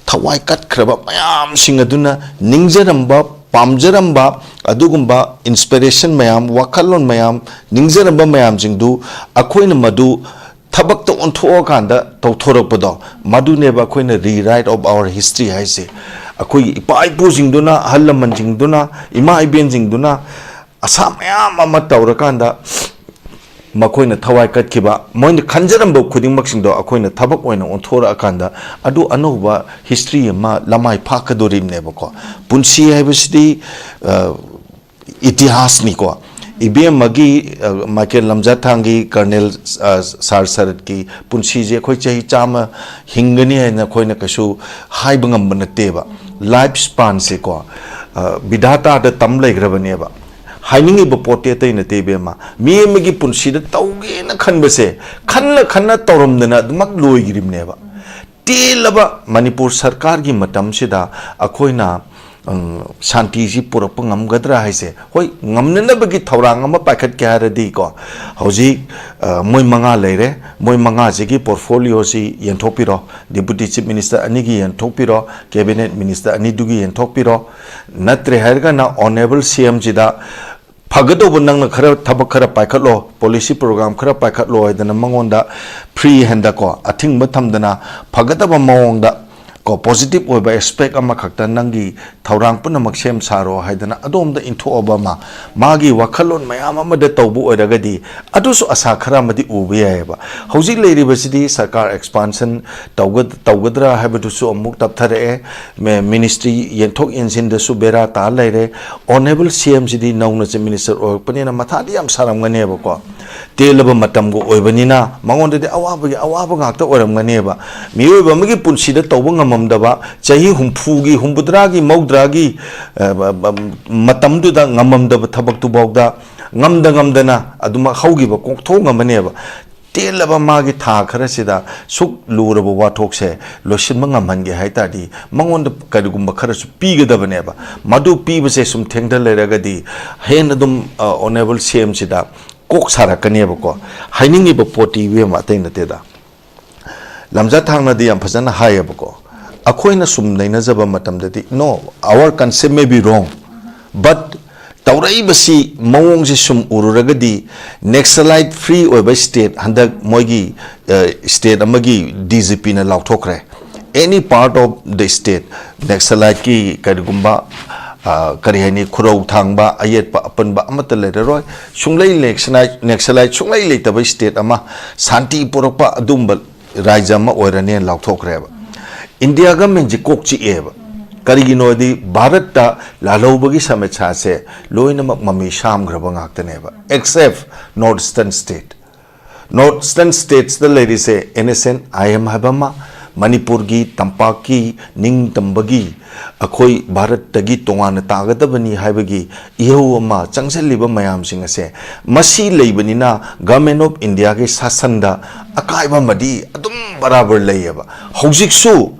ꯊꯋꯥꯏ ꯀꯠꯈ꯭ꯔꯕ ꯃꯌꯥꯝꯁꯤꯡ ꯑꯗꯨꯅ ꯅꯤꯡꯖꯔꯝꯕ, ꯄꯥꯝꯖꯔꯝꯕ ꯑꯗꯨꯒꯨꯝꯕ inspiration ꯃꯌꯥꯝ, ꯋꯥꯈꯜꯂꯣꯟ ꯃꯌꯥꯝ, ꯅꯤꯡꯖꯔꯝꯕ ꯃꯌꯥꯝꯁꯤꯡꯗꯨ ꯑꯩꯈꯣꯏꯅ ꯃꯗꯨ ꯊꯕꯛꯇ ꯑꯣꯟꯊꯣꯛꯑꯀꯥꯟꯗ ꯇꯧꯊꯣꯔꯛꯄꯗꯣ, ꯃꯗꯨꯅꯦꯕ ꯑꯩꯈꯣꯏꯅ rewrite of our history ꯍꯥꯏꯁꯦ꯫ ꯑꯩꯈꯣꯏꯒꯤ ꯏꯄꯥ ꯏꯄꯨꯁꯤꯡꯗꯨꯅ, ꯑꯍꯜ ꯂꯃꯟꯁꯤꯡꯗꯨꯅ, ꯏꯃꯥ ꯏꯕꯦꯟꯁꯤꯡꯗꯨꯅ ꯑꯁꯥ ꯃꯌꯥꯝ ꯑꯃ ꯇꯧꯔꯀꯥꯟꯗ ꯃꯈꯣꯏꯅ ꯊꯋꯥꯏ ꯀꯠꯈꯤꯕ, ꯃꯣꯏꯅ ꯈꯟꯖꯔꯝꯕ ꯈꯨꯗꯤꯡꯃꯛꯁꯤꯡꯗꯣ ꯑꯩꯈꯣꯏꯅ ꯊꯕꯛ ꯑꯣꯏꯅ ꯑꯣꯟꯊꯣꯔꯛꯑꯀꯥꯟꯗ ꯑꯗꯨ ꯑꯅꯧꯕ history ꯑꯃ ꯂꯃꯥꯏ ꯐꯥꯛꯀꯗꯣꯔꯤꯕꯅꯦꯕꯀꯣ꯫ ꯄꯨꯟꯁꯤ ꯍꯥꯏꯕꯁꯤꯗꯤ, ꯑ, ꯏꯇꯤꯍꯥꯁꯅꯤꯀꯣ꯫ ꯏꯕꯦꯝꯃꯒꯤ, ꯑ, ꯃꯥꯏꯀꯦꯜ ꯂꯝꯖꯥꯊꯥꯡꯒꯤ, ꯀꯔꯅꯦꯜ, ꯑ, ꯁꯥꯔ ꯁꯔꯠꯀꯤ ꯄꯨꯟꯁꯤꯁꯦ ꯑꯩꯈꯣꯏ ꯆꯍꯤ ꯆꯥꯝꯃ ꯍꯤꯡꯒꯅꯤ ꯍꯥꯏꯅ ꯑꯩꯈꯣꯏꯅ ꯀꯩꯁꯨ ꯍꯥꯏꯕ ꯉꯝꯕ ꯅꯠꯇꯦꯕ꯫ Life span ꯁꯦꯀꯣ, ꯑ, ꯕꯤꯙꯥꯇꯥꯗ ꯇꯝ ꯂꯩꯈ꯭ꯔꯕꯅꯦꯕ꯫ ꯍꯥꯏꯅꯤꯡꯉꯤꯕ ꯄꯣꯠꯇꯤ ꯑꯇꯩ ꯅꯠꯇꯦ, ꯏꯕꯦꯝꯃ꯫ ꯃꯤ ꯑꯃꯒꯤ ꯄꯨꯟꯁꯤꯗ ꯇꯧꯒꯦꯅ ꯈꯟꯕꯁꯦ ꯈꯟꯅ ꯈꯟꯅ ꯇꯧꯔꯝꯗꯅ ꯑꯗꯨꯃꯛ ꯂꯣꯏꯈ꯭ꯔꯤꯕꯅꯦꯕ꯫ ꯇꯦꯜꯂꯕ ꯃꯅꯤꯄꯨꯔ ꯁꯔꯀꯥꯔꯒꯤ ꯃꯇꯝꯁꯤꯗ ꯑꯩꯈꯣꯏꯅ, ꯎꯝ, ꯁꯥꯟꯇꯤꯁꯤ ꯄꯨꯔꯛꯄ ꯉꯝꯒꯗ꯭ꯔꯥ ꯍꯥꯏꯁꯦ, ꯍꯣꯏ, ꯉꯝꯅꯅꯕꯒꯤ ꯊꯧꯔꯥꯡ ꯑꯃ ꯄꯥꯏꯈꯠꯀꯦ ꯍꯥꯏꯔꯗꯤꯀꯣ, ꯍꯧꯖꯤꯛ, ꯑ, ꯃꯣꯏ ꯃꯉꯥ ꯂꯩꯔꯦ, ꯃꯣꯏ ꯃꯉꯥꯁꯤꯒꯤ portfolio ꯁꯤ ꯌꯦꯟꯊꯣꯛꯄꯤꯔꯣ, Deputy Chief Minister ꯑꯅꯤꯒꯤ ꯌꯦꯟꯊꯣꯛꯄꯤꯔꯣ, Cabinet Minister ꯑꯅꯤꯗꯨꯒꯤ ꯌꯦꯟꯊꯣꯛꯄꯤꯔꯣ, ꯅꯠꯇ꯭ꯔꯦ ꯍꯥꯏꯔꯒꯅ Honourable C M ꯁꯤꯗ ꯐꯒꯗꯧꯕ, ꯅꯪꯅ ꯈꯔ ꯊꯕꯛ ꯈꯔ ꯄꯥꯏꯈꯠꯂꯣ, policy program ꯈꯔ ꯄꯥꯏꯈꯠꯂꯣ ꯍꯥꯏꯗꯅ ꯃꯉꯣꯟꯗ free hand ꯀꯣ, ꯑꯊꯤꯡꯕ ꯊꯝꯗꯅ ꯐꯒꯗꯕ ꯃꯑꯣꯡꯗ ꯀꯣ, positive ꯑꯣꯏꯕ aspect ꯑꯃꯈꯛꯇ ꯅꯪꯒꯤ ꯊꯧꯔꯥꯡ ꯄꯨꯝꯅꯃꯛ ꯁꯦꯝ ꯁꯥꯔꯣ ꯍꯥꯏꯗꯅ ꯑꯗꯣꯝꯗ ꯏꯟꯊꯣꯛꯑꯕ ꯑꯃ, ꯃꯥꯒꯤ ꯋꯥꯈꯜꯂꯣꯟ ꯃꯌꯥꯝ ꯑꯃꯗ ꯇꯧꯕ ꯑꯣꯏꯔꯒꯗꯤ ꯑꯗꯨꯁꯨ ꯑꯁꯥ ꯈꯔ ꯑꯃꯗꯤ ꯎꯕ ꯌꯥꯏꯑꯕ꯫ ꯍꯧꯖꯤꯛ ꯂꯩꯔꯤꯕꯁꯤꯗꯤ ꯁꯔꯀꯥꯔ expansion ꯇꯧꯒ-, ꯇꯧꯒꯗ꯭ꯔꯥ ꯍꯥꯏꯕꯗꯨꯁꯨ ꯑꯃꯨꯛ ꯇꯞꯊꯔꯛꯑꯦ꯫ ꯃꯦ-, ministry ꯌꯦꯟꯊꯣꯛ ꯌꯦꯟꯁꯤꯟꯗꯁꯨ ꯕꯦꯔꯥ ꯇꯥ ꯂꯩꯔꯦ꯫ Honourable C M ꯁꯤꯗꯤ ꯅꯧꯅ Chief Minister ꯑꯣꯏꯔꯛꯄꯅꯤꯅ ꯃꯊꯥꯗꯤ ꯌꯥꯝ ꯁꯥꯔꯝꯒꯅꯦꯕꯀꯣ꯫ ꯇꯦꯜꯂꯕ ꯃꯇꯝꯒ ꯑꯣꯏꯕꯅꯤꯅ ꯃꯉꯣꯟꯗꯗꯤ ꯑꯋꯥꯕꯒꯤ ꯑꯋꯥꯕ ꯉꯥꯛꯇ ꯑꯣꯏꯔꯝꯒꯅꯦꯕ꯫ ꯃꯤꯑꯣꯏꯕ ꯑꯃꯒꯤ ꯄꯨꯟꯁꯤꯗ ꯇꯧꯕ ꯉꯝꯃꯝꯗꯕ, ꯆꯍꯤ ꯍꯨꯝꯐꯨꯒꯤ, ꯍꯨꯝꯐꯨꯇꯔꯥꯒꯤ, ꯃꯧꯗ꯭ꯔꯥꯒꯤ, ꯑ, ꯕ-, ꯕ-, ꯃꯇꯝꯗꯨꯗ ꯉꯝꯃꯝꯗꯕ ꯊꯕꯛꯇꯨꯐꯥꯎꯗ ꯉꯝꯗ ꯉꯝꯗꯅ ꯑꯗꯨꯃꯛ ꯍꯧꯈꯤꯕ ꯀꯣꯛꯊꯣꯛ ꯉꯝꯃꯅꯦꯕ꯫ ꯇꯦꯜꯂꯕ ꯃꯥꯒꯤ ꯊꯥ ꯈꯔꯁꯤꯗ ꯁꯨꯛ ꯂꯨꯔꯕ ꯋꯥꯊꯣꯛꯁꯦ ꯂꯣꯏꯁꯤꯟꯕ ꯉꯝꯍꯟꯒꯦ ꯍꯥꯏ ꯇꯥꯔꯗꯤ ꯃꯉꯣꯟꯗ ꯀꯔꯤꯒꯨꯝꯕ ꯈꯔꯁꯨ ꯄꯤꯒꯗꯕꯅꯦꯕ꯫ ꯃꯗꯨ ꯄꯤꯕꯁꯦ ꯁꯨꯝ ꯊꯦꯡꯊ ꯂꯩꯔꯒꯗꯤ ꯍꯦꯟꯅ ꯑꯗꯨꯝ, ꯑ, Honourable C M ꯁꯤꯗ ꯀꯣꯛ ꯁꯥꯔꯛꯀꯅꯦꯕꯀꯣ꯫ ꯍꯥꯏꯅꯤꯡꯉꯤꯕ ꯄꯣꯠꯇꯤ ꯏꯕꯦꯝꯃ ꯑꯇꯩ ꯅꯠꯇꯦꯗ꯫ ꯂꯝꯖꯥ ꯊꯥꯡꯅꯗꯤ ꯌꯥꯝ ꯐꯖꯅ ꯍꯥꯏꯌꯦꯕꯀꯣ꯫ ꯑꯩꯈꯣꯏꯅ ꯁꯨꯝ ꯅꯩꯅꯖꯕ ꯃꯇꯝꯗꯗꯤ, no, our concept may be wrong, but ꯇꯧꯔꯛꯏꯕꯁꯤ ꯃꯑꯣꯡꯁꯤ ꯁꯨꯝ ꯎꯔꯨꯔꯒꯗꯤ Naxalite free ꯑꯣꯏꯕ state ꯍꯟꯗꯛ ꯃꯣꯏꯒꯤ, ꯑ, state ꯑꯃꯒꯤ D G P ꯅ ꯂꯥꯎꯊꯣꯛꯈ꯭ꯔꯦ꯫ Any part of the state, Naxalite ꯀꯤ ꯀꯔꯤꯒꯨꯝꯕ, ꯑ, ꯀꯔꯤ ꯍꯥꯏꯅꯤ, ꯈꯨꯔꯧ ꯊꯥꯡꯕ, ꯑꯌꯦꯠꯄ ꯑꯄꯟꯕ ꯑꯃꯠꯇ ꯂꯩꯔꯔꯣꯏ꯫ ꯁꯨꯡꯂꯩ Naxalite, Naxalite ꯁꯨꯡꯂꯩ ꯂꯩꯇꯕ state ꯑꯃ, ꯁꯥꯟꯇꯤ ꯄꯨꯔꯛꯄ ꯑꯗꯨꯝꯕ ꯔꯥꯖ꯭ꯌ ꯑꯃ ꯑꯣꯏꯔꯅꯦꯅ ꯂꯥꯎꯊꯣꯛꯈ꯭ꯔꯦꯕ꯫ India government ꯁꯤ ꯀꯣꯛ ꯆꯤꯛꯑꯦꯕ꯫ ꯀꯔꯤꯒꯤꯅꯣꯗꯤ ꯚꯥꯔꯠꯇ ꯂꯥꯜꯍꯧꯕꯒꯤ ꯁꯃꯁ꯭ꯌꯥꯁꯦ ꯂꯣꯏꯅꯃꯛ ꯃꯃꯤ ꯁꯥꯝꯈ꯭ꯔꯕ ꯉꯥꯛꯇꯅꯦꯕ, except North Eastern state꯫ North Eastern states ꯇ ꯂꯩꯔꯤꯁꯦ N S N I M ꯍꯥꯏꯕ ꯑꯃ, ꯃꯅꯤꯄꯨꯔꯒꯤ ꯇꯝꯄꯥꯛꯀꯤ ꯅꯤꯡꯇꯝꯕꯒꯤ, ꯑꯩꯈꯣꯏ ꯚꯥꯔꯠꯇꯒꯤ ꯇꯣꯉꯥꯟꯅ ꯇꯥꯒꯗꯕꯅꯤ ꯍꯥꯏꯕꯒꯤ ꯏꯍꯧ ꯑꯃ ꯆꯪꯁꯤꯜꯂꯤꯕ ꯃꯌꯥꯝꯁꯤꯡ ꯑꯁꯦ, ꯃꯁꯤ ꯂꯩꯕꯅꯤꯅ Government of India ꯒꯤ ꯁꯥꯁꯟꯗ ꯑꯀꯥꯏꯕ ꯑꯃꯗꯤ ꯑꯗꯨꯝ ꯕꯔꯥꯕꯔ ꯂꯩꯌꯦꯕ꯫ ꯍꯧꯖꯤꯛꯁꯨ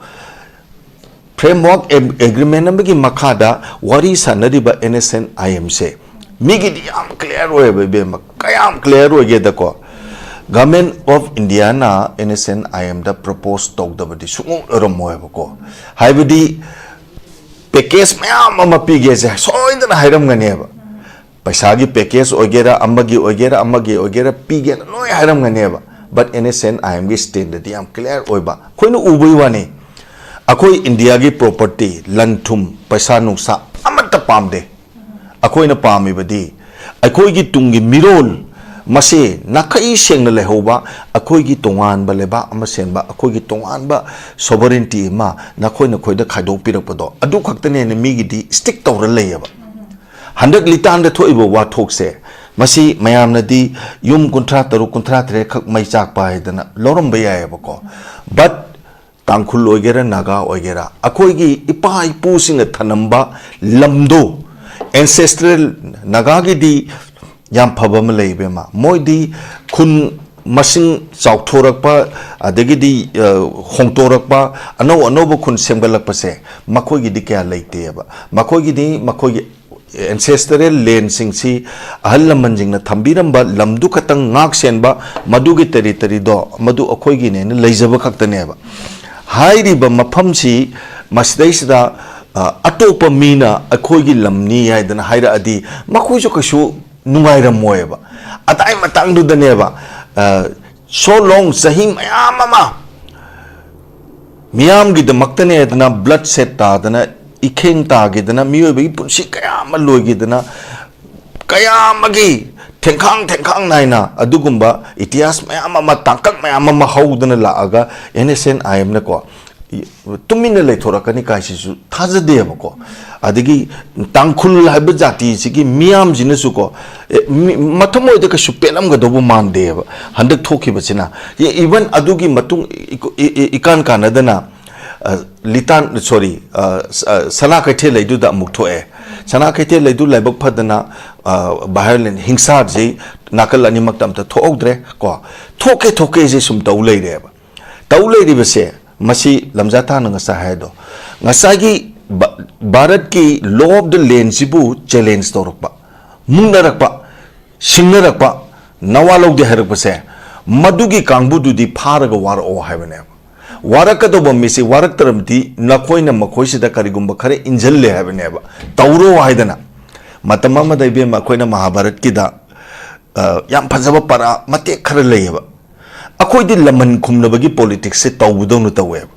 Framework Ag-, Agreement ꯑꯃꯒꯤ ꯃꯈꯥꯗ ꯋꯥꯔꯤ ꯁꯥꯟꯅꯔꯤꯕ N S N I M ꯁꯦ ꯃꯤꯒꯤꯗꯤ ꯌꯥꯝ clear ꯑꯣꯏꯌꯦꯕ ꯏꯕꯦꯝꯃ꯫ ꯀꯌꯥꯝ clear ꯑꯣꯏꯒꯦꯗꯀꯣ, Government of India ꯅ N S N I M the propose ꯇꯧꯗꯕꯗꯤ ꯁꯨꯡꯑꯣꯏ ꯑꯣꯏꯔꯝꯃꯣꯏꯕꯀꯣ꯫ ꯍꯥꯏꯕꯗꯤ package ꯃꯌꯥꯝ ꯑꯃ ꯄꯤꯒꯦꯁꯦ ꯁꯣꯏꯗꯅ ꯍꯥꯏꯔꯝꯒꯅꯦꯕ꯫ ꯄꯩꯁꯥꯒꯤ package ꯑꯣꯏꯒꯦꯔꯥ, ꯑꯃꯒꯤ ꯑꯣꯏꯒꯦꯔꯥ, ꯑꯃꯒꯤ ꯑꯣꯏꯒꯦꯔꯥ, ꯄꯤꯒꯦꯅ ꯂꯣꯏ ꯍꯥꯏꯔꯝꯒꯅꯦꯕ꯫ But N S N I M ꯒꯤ stand ꯗꯤ ꯌꯥꯝ clear ꯑꯣꯏꯕ, ꯑꯩꯈꯣꯏꯅ ꯎꯕꯒꯤ ꯋꯥꯅꯤ꯫ ꯑꯩꯈꯣꯏ ꯏꯟꯗꯤꯌꯥꯒꯤ ꯄ꯭ꯔꯣꯄꯔꯇꯤ, ꯂꯟ ꯊꯨꯝ, ꯄꯩꯁꯥ ꯅꯨꯡꯁꯥ ꯑꯃꯠꯇ ꯄꯥꯝꯗꯦ꯫ ꯑꯩꯈꯣꯏꯅ ꯄꯥꯝꯃꯤꯕꯗꯤ ꯑꯩꯈꯣꯏꯒꯤ ꯇꯨꯡꯒꯤ ꯃꯤꯔꯣꯜ ꯃꯁꯦ ꯅꯥꯈꯩ ꯁꯦꯡꯅ ꯂꯩꯍꯧꯕ, ꯑꯩꯈꯣꯏꯒꯤ ꯇꯣꯉꯥꯟꯕ ꯂꯩꯕꯥꯛ ꯑꯃ ꯁꯦꯝꯕ, ꯑꯩꯈꯣꯏꯒꯤ ꯇꯣꯉꯥꯟꯕ sovereignty ꯑꯃ ꯅꯈꯣꯏ ꯅꯈꯣꯏꯗ ꯈꯥꯏꯗꯣꯛꯄꯤꯔꯛꯄꯗꯣ, ꯑꯗꯨ ꯈꯛꯇꯅꯦꯅ ꯃꯤꯒꯤꯗꯤ stick ꯇꯧꯔ ꯂꯩꯌꯦꯕ꯫ ꯍꯟꯗꯛ ꯂꯤꯇꯥꯟꯗ ꯊꯣꯛꯏꯕ ꯋꯥꯊꯣꯛꯁꯦ, ꯃꯁꯤ ꯃꯌꯥꯝꯅꯗꯤ ꯌꯨꯝ ꯀꯨꯟꯊ꯭ꯔꯥ ꯇꯔꯨꯛ, ꯀꯨꯟꯊ꯭ꯔꯥ ꯇꯔꯦꯠ ꯈꯛ ꯃꯩ ꯆꯥꯛꯄ ꯍꯥꯏꯗꯅ ꯂꯧꯔꯝꯕ ꯌꯥꯏꯑꯕꯀꯣ꯫ But ꯇꯥꯡꯈꯨꯜ ꯑꯣꯏꯒꯦꯔꯥ, ꯅꯥꯒꯥ ꯑꯣꯏꯒꯦꯔꯥ, ꯑꯩꯈꯣꯏꯒꯤ ꯏꯄꯥ ꯏꯄꯨꯁꯤꯡꯅ ꯊꯅꯝꯕ ꯂꯝꯗꯣ, ancestral, ꯅꯥꯒꯥꯒꯤꯗꯤ ꯌꯥꯝ ꯐꯕ ꯑꯃ ꯂꯩ, ꯏꯕꯦꯝꯃ꯫ ꯃꯣꯏꯗꯤ ꯈꯨꯟ ꯃꯁꯤꯡ ꯆꯥꯎꯊꯣꯔꯛꯄ, ꯑꯗꯒꯤꯗꯤ, ꯑ, ꯍꯣꯡꯇꯣꯔꯛꯄ, ꯑꯅꯧ ꯑꯅꯧꯕ ꯈꯨꯟ ꯁꯦꯝꯒꯠꯂꯛꯄꯁꯦ ꯃꯈꯣꯏꯒꯤꯗꯤ ꯀꯌꯥ ꯂꯩꯇꯦꯕ꯫ ꯃꯈꯣꯏꯒꯤꯗꯤ ꯃꯈꯣꯏꯒꯤ ancestral landꯁꯤꯡꯁꯤ, ꯑꯍꯜ ꯂꯃꯟꯁꯤꯡꯅ ꯊꯝꯕꯤꯔꯝꯕ ꯂꯝꯗꯨ ꯈꯛꯇꯪ ꯉꯥꯛ ꯁꯦꯟꯕ, ꯃꯗꯨꯒꯤ territoryꯗꯣ ꯃꯗꯨ ꯑꯩꯈꯣꯏꯒꯤꯅꯦꯅ ꯂꯩꯖꯕ ꯈꯛꯇꯅꯦꯕ꯫ ꯍꯥꯏꯔꯤꯕ ꯃꯐꯝꯁꯤ ꯃꯁꯤꯗꯩꯁꯤꯗ, ꯑ, ꯑꯇꯣꯞꯄ ꯃꯤꯅ ꯑꯩꯈꯣꯏꯒꯤ ꯂꯝꯅꯤ ꯍꯥꯏꯗꯅ ꯍꯥꯏꯔꯛꯑꯗꯤ ꯃꯈꯣꯏꯁꯨ ꯀꯩꯁꯨ ꯅꯨꯡꯉꯥꯏꯔꯝꯃꯣꯏꯕ꯫ ꯑꯗꯥꯏ ꯃꯇꯥꯡꯗꯨꯗꯅꯦꯕ, ꯑ, so long, ꯆꯍꯤ ꯃꯌꯥꯝ ꯑꯃ ꯃꯤꯌꯥꯝꯒꯤꯗꯃꯛꯇꯅꯦꯗꯅ blood shed ꯇꯥꯗꯅ, ꯏꯈꯦꯡ ꯇꯥꯈꯤꯗꯅ, ꯃꯤꯑꯣꯏꯕꯒꯤ ꯄꯨꯟꯁꯤ ꯀꯌꯥ ꯑꯃ ꯂꯣꯏꯈꯤꯗꯅ, ꯀꯌꯥ ꯑꯃꯒꯤ ꯊꯦꯡꯈꯥꯡ ꯊꯦꯡꯈꯥꯡ ꯅꯥꯏꯅ ꯑꯗꯨꯒꯨꯝꯕ ꯏꯇꯤꯍꯥꯁ ꯃꯌꯥꯝ ꯑꯃ, ꯇꯥꯡꯀꯛ ꯃꯌꯥꯝ ꯑꯃ ꯍꯧꯗꯅ ꯂꯥꯛꯑꯒ NSCN-IMꯅꯀꯣ, ꯇꯨꯃꯤꯟꯅ ꯂꯩꯊꯣꯔꯛꯀꯅꯤ ꯀꯥꯏꯁꯤꯁꯨ ꯊꯥꯖꯗꯦꯕꯀꯣ꯫ ꯑꯗꯒꯤ ꯇꯥꯡꯈꯨꯜ ꯍꯥꯏꯕ ꯖꯥꯇꯤꯁꯤꯒꯤ ꯃꯤꯌꯥꯝꯁꯤꯅꯁꯨꯀꯣ, ꯑꯦ, ꯃꯤ-, ꯃꯊꯃꯣꯏꯗ ꯀꯩꯁꯨ ꯄꯦꯜꯂꯝꯒꯗꯧꯕ ꯃꯥꯟꯗꯦꯕ ꯍꯟꯗꯛ ꯊꯣꯛꯈꯤꯕꯁꯤꯅ꯫ ꯏ-, even ꯑꯗꯨꯒꯤ ꯃꯇꯨꯡ ꯏ-, ꯏ-, ꯏ-, ꯏꯀꯥꯟ ꯀꯥꯟꯅꯗꯅ, ꯑ, ꯂꯤꯇꯥꯟ, sorry, ꯑ, ꯁ-, ꯑ, ꯁꯅꯥ ꯀꯩꯊꯦꯜ ꯂꯩꯗꯨꯗ ꯑꯃꯨꯛ ꯊꯣꯛꯑꯦ꯫ ꯁꯅꯥ ꯀꯩꯊꯦꯜ ꯂꯩꯗꯨ ꯂꯥꯏꯕꯛ ꯐꯗꯅ, ꯑ, violent ꯍꯤꯡꯁꯥꯁꯤ ꯅꯥꯀꯜ ꯑꯅꯤꯃꯛꯇ ꯑꯝꯇ ꯊꯣꯛꯍꯧꯗ꯭ꯔꯦ ꯀꯣ꯫ ꯊꯣꯛꯀꯦ ꯊꯣꯛꯀꯦꯁꯦ ꯁꯨꯝ ꯇꯧ ꯂꯩꯔꯦꯕ꯫ ꯇꯧ ꯂꯩꯔꯤꯕꯁꯦ, ꯃꯁꯤ ꯂꯝꯖꯥ ꯊꯥꯅ ꯉꯁꯥꯏ ꯍꯥꯏꯗꯣ, ꯉꯁꯥꯏꯒꯤ ꯚꯥ-, ꯚꯥꯔꯠꯀꯤ law of the landꯁꯤꯕꯨ challenge ꯇꯧꯔꯛꯄ, ꯃꯨꯛꯅꯔꯛꯄ, ꯁꯤꯡꯅꯔꯛꯄ, ꯅꯋꯥ ꯂꯧꯗꯦ ꯍꯥꯏꯔꯛꯄꯁꯦ, ꯃꯗꯨꯒꯤ ꯀꯥꯡꯕꯨꯗꯨꯗꯤ ꯐꯥꯔꯒ ꯋꯥꯔꯛꯑꯣ ꯍꯥꯏꯕꯅꯦꯕ꯫ ꯋꯥꯔꯛꯀꯗꯧꯕ ꯃꯤꯁꯤ ꯋꯥꯔꯛꯇ꯭ꯔꯕꯗꯤ ꯅꯈꯣꯏꯅ ꯃꯈꯣꯏꯁꯤꯗ ꯀꯔꯤꯒꯨꯝꯕ ꯈꯔ ꯏꯟꯁꯤꯜꯂꯦ ꯍꯥꯏꯕꯅꯦꯕ, ꯇꯧꯔꯣ ꯍꯥꯏꯗꯅ꯫ ꯃꯇꯝ ꯑꯃꯗ, ꯏꯕꯦꯝꯃ, ꯑꯩꯈꯣꯏꯅ ꯃꯍꯥꯚꯥꯔꯠꯀꯤꯗ, ꯑ, ꯌꯥꯝ ꯐꯖꯕ ꯄꯔꯥ ꯃꯇꯦꯛ ꯈꯔ ꯂꯩꯌꯦꯕ꯫ ꯑꯩꯈꯣꯏꯗꯤ ꯂꯃꯟ ꯈꯨꯝꯅꯕꯒꯤ politicsꯁꯦ ꯇꯧꯕꯗꯧꯅ ꯇꯧꯋꯦꯕ꯫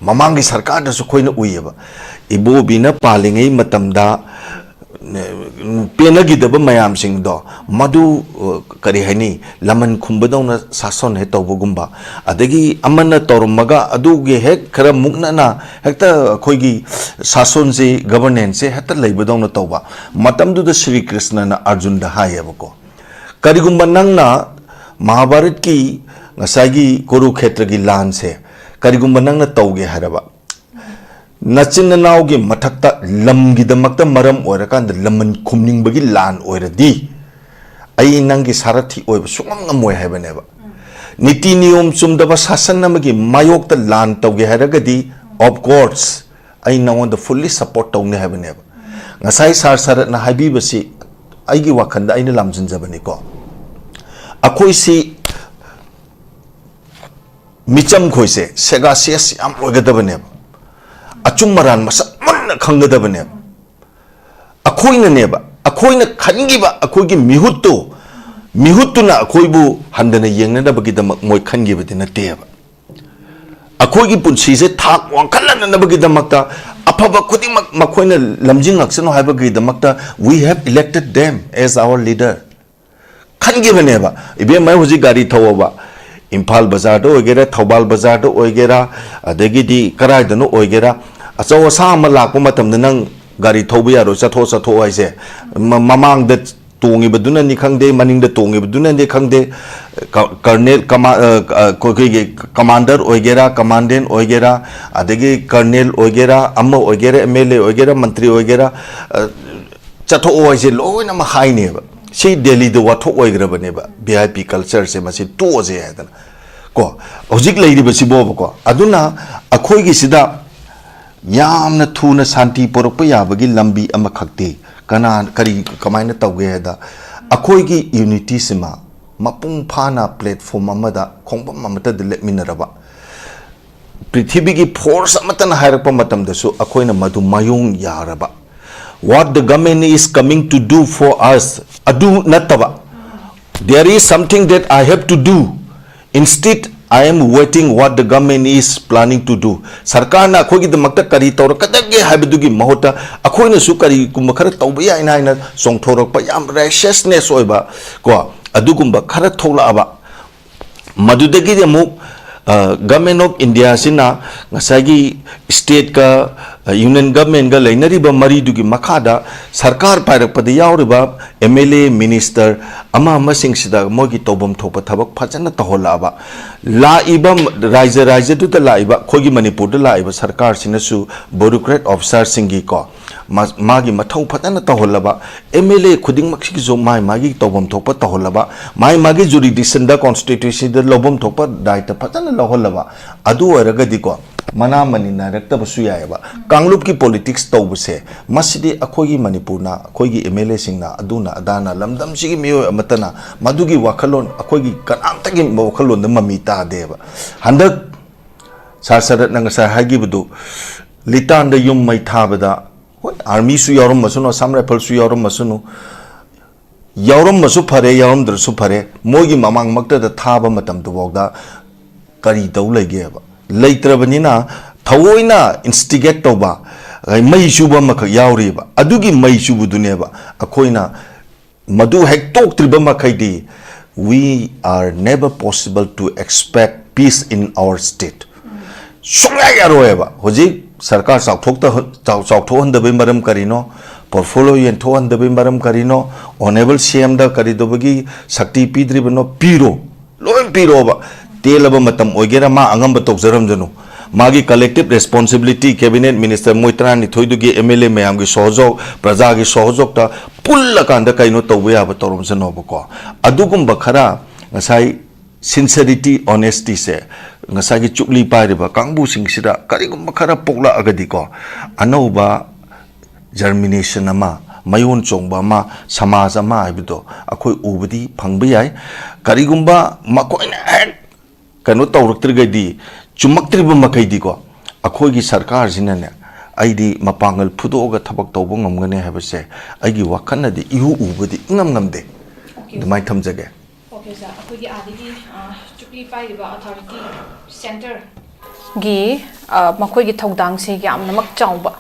ꯃꯃꯥꯡꯒꯤ ꯁꯔꯀꯥꯔꯗꯁꯨ ꯑꯩꯈꯣꯏꯅ ꯎꯏꯌꯦꯕ, ꯏꯕꯣꯕꯤꯅ ꯄꯥꯜꯂꯤꯉꯩ ꯃꯇꯝꯗ, ꯅꯦ-, ꯄꯦꯟꯅꯈꯤꯗꯕ ꯃꯌꯥꯝꯁꯤꯡꯗꯣ, ꯃꯗꯨ, ꯑ, ꯀꯔꯤ ꯍꯥꯏꯅꯤ, ꯂꯃꯟ ꯈꯨꯝꯕꯗꯧꯅ ꯁꯥꯁꯣꯟ ꯍꯦꯛ ꯇꯧꯕꯒꯨꯝꯕ, ꯑꯗꯒꯤ ꯑꯃꯅ ꯇꯧꯔꯝꯃꯒ ꯑꯗꯨꯒꯤ ꯍꯦꯛ ꯈꯔ ꯃꯨꯛꯅꯅ ꯍꯦꯛꯇ ꯑꯩꯈꯣꯏꯒꯤ ꯁꯥꯁꯣꯟꯁꯤ, governance ꯁꯦ ꯍꯦꯛꯇ ꯂꯩꯕꯗꯧꯅ ꯇꯧꯕ꯫ ꯃꯇꯝꯗꯨꯗ ꯁ꯭ꯔꯤ ꯀ꯭ꯔꯤꯁꯅꯅ ꯑꯔꯖꯨꯟꯗ ꯍꯥꯏꯌꯦꯕꯀꯣ, "ꯀꯔꯤꯒꯨꯝꯕ ꯅꯪꯅ ꯃꯍꯥꯚꯥꯔꯠꯀꯤ ꯉꯁꯥꯏꯒꯤ ꯀꯨꯔꯨꯈꯦꯇ꯭ꯔꯒꯤ ꯂꯥꯟꯁꯦ ꯀꯔꯤꯒꯨꯝꯕ ꯅꯪꯅ ꯇꯧꯒꯦ ꯍꯥꯏꯔꯕ, ꯅꯆꯤꯟ ꯅꯅꯥꯎꯒꯤ ꯃꯊꯛꯇ ꯂꯝꯒꯤꯗꯃꯛꯇ ꯃꯔꯝ ꯑꯣꯏꯔꯀꯥꯟꯗ ꯂꯃꯟ ꯈꯨꯝꯅꯤꯡꯕꯒꯤ ꯂꯥꯟ ꯑꯣꯏꯔꯗꯤ, ꯑꯩ ꯅꯪꯒꯤ ꯁꯥꯔꯊꯤ ꯑꯣꯏꯕ ꯁꯨꯡꯉꯝ ꯉꯝꯃꯣꯏ" ꯍꯥꯏꯕꯅꯦꯕ꯫ "ꯅꯤꯇꯤ ꯅꯤꯌꯣꯝ ꯆꯨꯝꯗꯕ ꯁꯥꯁꯟ ꯑꯃꯒꯤ ꯃꯥꯌꯣꯛꯇ ꯂꯥꯟ ꯇꯧꯒꯦ ꯍꯥꯏꯔꯒꯗꯤ, of course, ꯑꯩ ꯅꯉꯣꯟꯗ fully support ꯇꯧꯅꯤ" ꯍꯥꯏꯕꯅꯦꯕ꯫ ꯉꯁꯥꯏ ꯁꯥꯔ ꯁꯔꯠꯅ ꯍꯥꯏꯕꯤꯕꯁꯤ ꯑꯩꯒꯤ ꯋꯥꯈꯜꯗ ꯑꯩꯅ ꯂꯥꯝꯖꯤꯟꯖꯕꯅꯤꯀꯣ꯫ ꯑꯩꯈꯣꯏꯁꯤ ꯃꯤꯆꯝ ꯈꯣꯏꯁꯦ sagacious ꯌꯥꯝ ꯑꯣꯏꯒꯗꯕꯅꯦꯕ꯫ ꯑꯆꯨꯝ ꯑꯔꯥꯟ ꯃꯁꯛ ꯃꯨꯟꯅ ꯈꯪꯒꯗꯕꯅꯦꯕ꯫ ꯑꯩꯈꯣꯏꯅꯅꯦꯕ, ꯑꯩꯈꯣꯏꯅ ꯈꯟꯈꯤꯕ ꯑꯩꯈꯣꯏꯒꯤ ꯃꯤꯍꯨꯠꯇꯣ, ꯃꯤꯍꯨꯠꯇꯨꯅ ꯑꯩꯈꯣꯏꯕꯨ ꯍꯟꯊꯅ ꯌꯦꯡꯅꯅꯕꯒꯤꯗꯃꯛ ꯃꯣꯏ ꯈꯟꯈꯤꯕꯗꯤ ꯅꯠꯇꯦꯕ꯫ ꯑꯩꯈꯣꯏꯒꯤ ꯄꯨꯟꯁꯤꯁꯦ ꯊꯥꯛ ꯋꯥꯡꯈꯠꯍꯟꯅꯕꯒꯤꯗꯃꯛꯇ, ꯑꯐꯕ ꯈꯨꯗꯤꯡꯃꯛ ꯃꯈꯣꯏꯅ ꯂꯝꯖꯤꯡꯂꯛꯁꯅꯨ ꯍꯥꯏꯕꯒꯤꯗꯃꯛꯇ, we have elected them as our leader꯫ ꯈꯟꯈꯤꯕꯅꯦꯕ꯫ ꯏꯕꯦꯝꯃ ꯍꯧꯖꯤꯛ ꯒꯥꯔꯤ ꯊꯧꯑꯕ, ꯏꯝꯐꯥꯜ ꯕꯖꯥꯔꯗ ꯑꯣꯏꯒꯦꯔꯥ, ꯊꯧꯕꯥꯜ ꯕꯖꯥꯔꯗ ꯑꯣꯏꯒꯦꯔꯥ, ꯑꯗꯒꯤꯗꯤ ꯀꯔꯥꯏꯗꯅꯣ ꯑꯣꯏꯒꯦꯔꯥ, ꯑꯆꯧ ꯑꯁꯥꯡ ꯑꯃ ꯂꯥꯛꯄ ꯃꯇꯝꯗ ꯅꯪ ꯒꯥꯔꯤ ꯊꯧꯕ ꯌꯥꯔꯣꯏ, "ꯆꯠꯊꯣꯛ, ꯆꯠꯊꯣꯛꯑꯣ" ꯍꯥꯏꯁꯦ꯫ ꯃ-, ꯃꯃꯥꯡꯗ ꯇꯣꯡꯉꯤꯕꯗꯨꯅꯅꯤ ꯈꯪꯗꯦ, ꯃꯅꯤꯡꯗ ꯇꯣꯡꯉꯤꯕꯗꯨꯅꯅꯤ ꯈꯪꯗꯦ, ꯀ-, ꯀꯔꯅꯦꯜ, ꯀꯃꯥ-, ꯑ, ꯑ, ꯑꯩꯈꯣꯏꯒꯤ ꯀꯃꯥꯟꯗꯔ ꯑꯣꯏꯒꯦꯔꯥ, ꯀꯃꯥꯟꯗꯦꯟ ꯑꯣꯏꯒꯦꯔꯥ, ꯑꯗꯒꯤ ꯀꯔꯅꯦꯜ ꯑꯣꯏꯒꯦꯔꯥ, ꯑꯃ ꯑꯣꯏꯒꯦꯔꯥ, ꯑꯦꯝ ꯑꯦꯜ ꯑꯦ ꯑꯣꯏꯒꯦꯔꯥ, ꯃꯟꯇ꯭ꯔꯤ ꯑꯣꯏꯒꯦꯔꯥ, ꯑ, "ꯆꯠꯊꯣꯛꯑꯣ" ꯍꯥꯏꯁꯦ ꯂꯣꯏꯅꯃꯛ ꯍꯥꯏꯅꯦꯕ꯫ ꯁꯤ ꯗꯦꯜꯂꯤꯗ ꯋꯥꯊꯣꯛ ꯑꯣꯏꯈ꯭ꯔꯕꯅꯦꯕ, ꯚꯤ ꯑꯥꯏ ꯄꯤ culture ꯁꯦ, ꯃꯁꯤ ꯇꯣꯛꯑꯁꯦ ꯍꯥꯏꯗꯅ꯫ ꯀꯣ, ꯍꯧꯖꯤꯛ ꯂꯩꯔꯤꯕꯁꯤꯕꯣꯕꯀꯣ꯫ ꯑꯗꯨꯅ ꯑꯩꯈꯣꯏꯒꯤꯁꯤꯗ ꯌꯥꯝꯅ ꯊꯨꯅ ꯁꯥꯟꯇꯤ ꯄꯨꯔꯛꯄ ꯌꯥꯕꯒꯤ ꯂꯝꯕꯤ ꯑꯃꯈꯛꯇꯤ ꯀꯅꯥ, ꯀꯔꯤ, ꯀꯃꯥꯏꯅ ꯇꯧꯒꯦ ꯍꯥꯏꯗ, ꯑꯩꯈꯣꯏꯒꯤ unity ꯁꯤꯃ ꯃꯄꯨꯡ ꯐꯥꯅ platform ꯑꯃꯗ, ꯈꯣꯡꯐꯝ ꯑꯃꯠꯇꯗ ꯂꯦꯞꯃꯤꯟꯅꯔꯕ, ꯄ꯭ꯔꯤꯊꯤꯕꯤꯒꯤ force ꯑꯃꯠꯇꯅ ꯍꯥꯏꯔꯛꯄ ꯃꯇꯝꯗꯁꯨ ꯑꯩꯈꯣꯏꯅ ꯃꯗꯨ ꯃꯥꯌꯣꯡ ꯌꯥꯔꯕ, "What the government is coming to do for us" ꯑꯗꯨ ꯅꯠꯇꯕ, "There is something that I have to do, instead I am waiting what the government is planning to do. ꯁꯔꯀꯥꯔꯅ ꯑꯩꯈꯣꯏꯒꯤꯗꯃꯛꯇ ꯀꯔꯤ ꯇꯧꯔꯛꯀꯗꯒꯦ ꯍꯥꯏꯕꯗꯨꯒꯤ ꯃꯍꯨꯠꯇ ꯑꯩꯈꯣꯏꯅꯁꯨ ꯀꯔꯤꯒꯨꯝꯕ ꯈꯔ ꯇꯧꯕ ꯌꯥꯏꯅ ꯍꯥꯏꯅ ꯆꯣꯡꯊꯣꯔꯛꯄ ꯌꯥꯝ ꯔꯦꯁꯤꯁꯅꯦꯁ ꯑꯣꯏꯕ ꯀꯣ, ꯑꯗꯨꯒꯨꯝꯕ ꯈꯔ ꯊꯣꯛꯂꯛꯑꯕ, ꯃꯗꯨꯗꯒꯤꯗꯤ ꯑꯃꯨꯛ ꯒꯚꯔꯟꯃꯦꯟ ꯑꯣꯐ ꯏꯟꯗꯤꯌꯥꯁꯤꯅ ꯉꯁꯥꯏꯒꯤ ꯁ꯭ꯇꯦꯠꯀ ꯌꯨꯅꯤꯌꯟ ꯒꯚꯔꯟꯃꯦꯟꯒ ꯂꯩꯅꯔꯤꯕ ꯃꯔꯤꯗꯨꯒꯤ ꯃꯈꯥꯗ ꯁꯔꯀꯥꯔ ꯄꯥꯏꯔꯛꯄꯗ ꯌꯥꯎꯔꯤꯕ ꯑꯦꯝ ꯑꯦꯜ ꯑꯦ, ꯃꯤꯅꯤꯁꯇꯔ ꯑꯃ ꯑꯃꯁꯤꯡꯁꯤꯗ ꯃꯣꯏꯒꯤ ꯇꯧꯐꯝ ꯊꯣꯛꯄ ꯊꯕꯛ ꯐꯖꯅ ꯇꯧꯍꯜꯂꯛꯑꯕ, ꯂꯥꯛꯏꯕ ꯔꯥꯏꯖ ꯔꯥꯏꯖꯗꯨꯗ ꯂꯥꯛꯏꯕ ꯑꯩꯈꯣꯏꯒꯤ ꯃꯅꯤꯄꯨꯔꯗ ꯂꯥꯛꯏꯕ ꯁꯔꯀꯥꯔꯁꯤꯅꯁꯨ ꯕ꯭ꯌꯨꯔꯣꯀ꯭ꯔꯦꯠ ꯑꯣꯐꯤꯁꯥꯔꯁꯤꯡꯒꯤꯀꯣ ꯃꯥ-, ꯃꯥꯒꯤ ꯃꯊꯧ ꯐꯖꯅ ꯇꯧꯍꯜꯂꯕ, ꯑꯦꯝ ꯑꯦꯜ ꯑꯦ ꯈꯨꯗꯤꯡꯃꯛꯁꯤꯒꯤꯁꯨ ꯃꯥꯏ ꯃꯥꯒꯤ ꯇꯧꯐꯝ ꯊꯣꯛꯄ ꯇꯧꯍꯜꯂꯕ, ꯃꯥꯏ ꯃꯥꯒꯤ ꯖꯨꯔꯤꯗꯤꯛꯁꯟꯗ, ꯀꯣꯟꯁꯇꯤꯇ꯭ꯌꯨꯁꯟꯗ ꯂꯧꯐꯝ ꯊꯣꯛꯄ ꯗꯥꯏꯇ ꯐꯖꯅ ꯂꯧꯍꯜꯂꯕ, ꯑꯗꯨ ꯑꯣꯏꯔꯒꯗꯤꯀꯣ ꯃꯅꯥ ꯃꯅꯤ ꯅꯥꯏꯔꯛꯇꯕꯁꯨ ꯌꯥꯏꯑꯕ꯫ ꯀꯥꯡꯂꯨꯞꯀꯤ ꯄꯣꯂꯤꯇꯤꯛꯁ ꯇꯧꯕꯁꯦ, ꯃꯁꯤꯗꯤ ꯑꯩꯈꯣꯏꯒꯤ ꯃꯅꯤꯄꯨꯔꯅ, ꯑꯩꯈꯣꯏꯒꯤ ꯑꯦꯝ ꯑꯦꯜ ꯑꯦꯁꯤꯡꯅ, ꯑꯗꯨꯅ ꯑꯗꯥꯅ, ꯂꯝꯗꯝꯁꯤꯒꯤ ꯃꯤꯑꯣꯏ ꯑꯃꯠꯇꯅ ꯃꯗꯨꯒꯤ ꯋꯥꯈꯜꯂꯣꯟ, ꯑꯩꯈꯣꯏꯒꯤ ꯀꯅꯥꯝꯇꯒꯤ ꯋꯥꯈꯜꯂꯣꯟꯗ ꯃꯃꯤ ꯇꯥꯗꯦꯕ꯫ ꯍꯟꯗꯛ ꯁꯥꯔ ꯁꯔꯠꯅ ꯉꯁꯥꯏ ꯍꯥꯏꯈꯤꯕꯗꯨ, ꯂꯤꯇꯥꯟꯗ ꯌꯨꯝ ꯃꯩ ꯊꯥꯕꯗ, ꯍꯣꯏ, ꯑꯥꯔꯃꯤꯁꯨ ꯌꯥꯎꯔꯝꯃꯁꯅꯨ, ꯑꯁꯥꯝ ꯔꯥꯏꯐꯜꯁꯨ ꯌꯥꯎꯔꯝꯃꯁꯅꯨ, ꯌꯥꯎꯔꯝꯃꯁꯨ ꯐꯔꯦ, ꯌꯥꯎꯔꯝꯗ꯭ꯔꯁꯨ ꯐꯔꯦ, ꯃꯣꯏꯒꯤ ꯃꯃꯥꯡꯃꯛꯇꯗ ꯊꯥꯕ ꯃꯇꯝꯗꯨꯐꯥꯎꯗ ꯀꯔꯤ ꯇꯧ ꯂꯩꯒꯦꯕ? ꯂꯩꯇ꯭ꯔꯕꯅꯤꯅ ꯊꯑꯣꯏꯅ ꯏꯟꯁꯇꯤꯒꯦꯠ ꯇꯧꯕ, ꯃꯩ ꯆꯨꯕ ꯑꯃꯈꯛ ꯌꯥꯎꯔꯤꯕ, ꯑꯗꯨꯒꯤ ꯃꯩ ꯆꯨꯕꯗꯨꯅꯦꯕ ꯑꯩꯈꯣꯏꯅ ꯃꯗꯨ ꯍꯦꯛ ꯇꯣꯛꯇ꯭ꯔꯤꯕ ꯃꯈꯩꯗꯤ, we are never possible to expect peace in our state. ꯁꯨꯡꯌꯥ ꯌꯥꯔꯣꯏꯕ꯫ ꯍꯧꯖꯤꯛ ꯁꯔꯀꯥꯔ ꯆꯥꯎꯊꯣꯛꯇ-, ꯆꯥꯎ-, ꯆꯥꯎꯊꯣꯛꯍꯟꯗꯕꯩ ꯃꯔꯝ ꯀꯔꯤꯅꯣ? ꯄꯣꯔꯠꯐꯣꯂꯤꯑꯣ ꯌꯦꯟꯊꯣꯛꯍꯟꯗꯕꯩ ꯃꯔꯝ ꯀꯔꯤꯅꯣ? ꯑꯣꯅꯦꯕꯜ ꯁꯤ ꯑꯦꯝꯗ ꯀꯔꯤꯗꯧꯕꯒꯤ ꯁꯛꯇꯤ ꯄꯤꯗ꯭ꯔꯤꯕꯅꯣ? ꯄꯤꯔꯣ, ꯂꯣꯏ ꯄꯤꯔꯣꯕ꯫ ꯇꯦꯜꯂꯕ ꯃꯇꯝ ꯑꯣꯏꯒꯦꯔꯥ, ꯃꯥ ꯑꯉꯝꯕ ꯇꯧꯖꯔꯝꯖꯅꯨ꯫ ꯃꯥꯒꯤ ꯀꯂꯦꯛꯇꯤꯚ ꯔꯦꯁꯄꯣꯟꯁꯤꯕꯤꯂꯤꯇꯤ, ꯀꯦꯕꯤꯅꯦꯠ ꯃꯤꯅꯤꯁꯇꯔ ꯃꯣꯏ ꯇꯔꯥꯅꯤꯊꯣꯏꯗꯨꯒꯤ ꯑꯦꯝ ꯑꯦꯜ ꯑꯦ ꯃꯌꯥꯝꯒꯤ ꯁꯣꯍꯣꯖꯣꯛ, ꯄ꯭ꯔꯖꯥꯒꯤ ꯁꯣꯍꯣꯖꯣꯛꯇ ꯄꯨꯜꯂꯀꯥꯟꯗ ꯀꯩꯅꯣ ꯇꯧꯕ ꯌꯥꯕ ꯇꯧꯔꯝꯁꯅꯣꯕꯀꯣ꯫ ꯑꯗꯨꯒꯨꯝꯕ ꯈꯔ ꯉꯁꯥꯏ ꯁꯤꯟꯁꯔꯤꯇꯤ, ꯑꯣꯅꯦꯁꯇꯤꯁꯦ ꯉꯁꯥꯏꯒꯤ ꯆꯨꯞꯂꯤ ꯄꯥꯏꯔꯤꯕ ꯀꯥꯡꯕꯨꯁꯤꯡꯁꯤꯗ ꯀꯔꯤꯒꯨꯝꯕ ꯈꯔ ꯄꯣꯛꯂꯛꯑꯒꯗꯤꯀꯣ, ꯑꯅꯧꯕ ꯖꯔꯃꯤꯅꯦꯁꯟ ꯑꯃ, ꯃꯌꯣꯟ ꯆꯣꯡꯕ ꯑꯃ, ꯁꯃꯥꯖ ꯑꯃ ꯍꯥꯏꯕꯗꯣ ꯑꯩꯈꯣꯏ ꯎꯕꯗꯤ ꯐꯪꯕ ꯌꯥꯏ꯫ ꯀꯔꯤꯒꯨꯝꯕ ꯃꯈꯣꯏꯅ ꯍꯦꯛ ꯀꯩꯅꯣ ꯇꯧꯔꯛꯇ꯭ꯔꯒꯗꯤ, ꯆꯨꯝꯃꯛꯇ꯭ꯔꯤꯕ ꯃꯈꯩꯗꯤꯀꯣ, ꯑꯩꯈꯣꯏꯒꯤ ꯁꯔꯀꯥꯔꯁꯤꯅꯅꯦ, ꯑꯩꯗꯤ ꯃꯄꯥꯡꯒꯜ ꯐꯨꯗꯣꯛꯑꯒ ꯊꯕꯛ ꯇꯧꯕ ꯉꯝꯒꯅꯤ ꯍꯥꯏꯕꯁꯦ ꯑꯩꯒꯤ ꯋꯥꯈꯜꯅꯗꯤ ꯏꯎ ꯎꯕꯗꯤ ꯏꯉꯝ ꯉꯝꯗꯦ꯫ ꯑꯗꯨꯃꯥꯏꯅ ꯊꯝꯖꯒꯦ꯫ ꯑꯣꯀꯦ ꯁꯥꯔ, ꯑꯩꯈꯣꯏꯒꯤ ꯑꯥꯗꯒꯤ, ꯑ, ꯆꯨꯞꯂꯤ ꯄꯥꯏꯔꯤꯕ ꯑꯣꯊꯣꯔꯤꯇꯤ ꯁꯦꯟꯇꯔ ꯒꯤ, ꯑ, ꯃꯈꯣꯏꯒꯤ ꯊꯧꯗꯥꯡꯁꯤ ꯌꯥꯝꯅꯃꯛ ꯆꯥꯎꯕ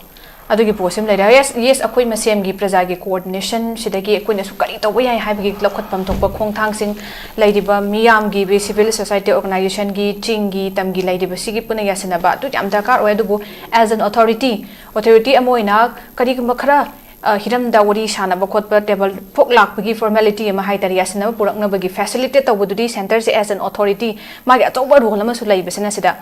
ꯑꯗꯨꯒꯤ ꯄꯣꯠꯁꯤꯃ ꯂꯩꯔꯦ꯫ Yes, yes, ꯑꯩꯈꯣꯏ ꯃꯁꯦꯝꯒꯤ ꯄ꯭ꯔꯖꯥꯒꯤ ꯀꯣꯑꯣꯔꯗꯤꯅꯦꯁꯟ ꯁꯤꯗꯒꯤ ꯑꯩꯈꯣꯏꯅꯁꯨ ꯀꯔꯤ ꯇꯧꯕ ꯌꯥꯏ ꯍꯥꯏꯕꯒꯤ ꯂꯧꯈꯠꯐꯝ ꯊꯣꯛꯄ ꯈꯣꯡꯊꯥꯡꯁꯤꯡ, ꯂꯩꯔꯤꯕ ꯃꯤꯌꯥꯝꯒꯤ, civil society organization ꯒꯤ, ꯆꯤꯡꯒꯤ, ꯇꯝꯒꯤ ꯂꯩꯔꯤꯕ ꯁꯤꯒꯤ ꯄꯨꯟꯅ ꯌꯥꯁꯤꯟꯅꯕ ꯑꯗꯨ ꯌꯥꯝ ꯗꯔꯀꯥꯔ ꯑꯣꯏ꯫ ꯑꯗꯨꯕꯨ as an authority, authority ꯑꯃ ꯑꯣꯏꯅ ꯀꯔꯤꯒꯨꯝꯕ ꯈꯔ, ꯑ, ꯍꯤꯔꯝꯗ ꯋꯥꯔꯤ ꯁꯥꯟꯅꯕ ꯈꯣꯠꯄ, ꯇꯦꯕꯜ ꯐꯣꯛ ꯂꯥꯛꯄꯒꯤ ꯐꯣꯔꯃꯦꯂꯤꯇꯤ ꯑꯃ ꯍꯥꯏꯇꯥꯔꯦ, ꯌꯥꯁꯤꯟꯅꯕ ꯄꯨꯔꯛꯅꯕꯒꯤ ꯐꯦꯁꯤꯂꯤꯇꯦꯠ ꯇꯧꯕꯗꯨꯗꯤ ꯁꯦꯟꯇꯔꯁꯦ as an authority ꯃꯥꯒꯤ ꯑꯆꯧꯕ ꯔꯣꯜ ꯑꯃꯁꯨ ꯂꯩꯕꯁꯤꯅ ꯁꯤꯗ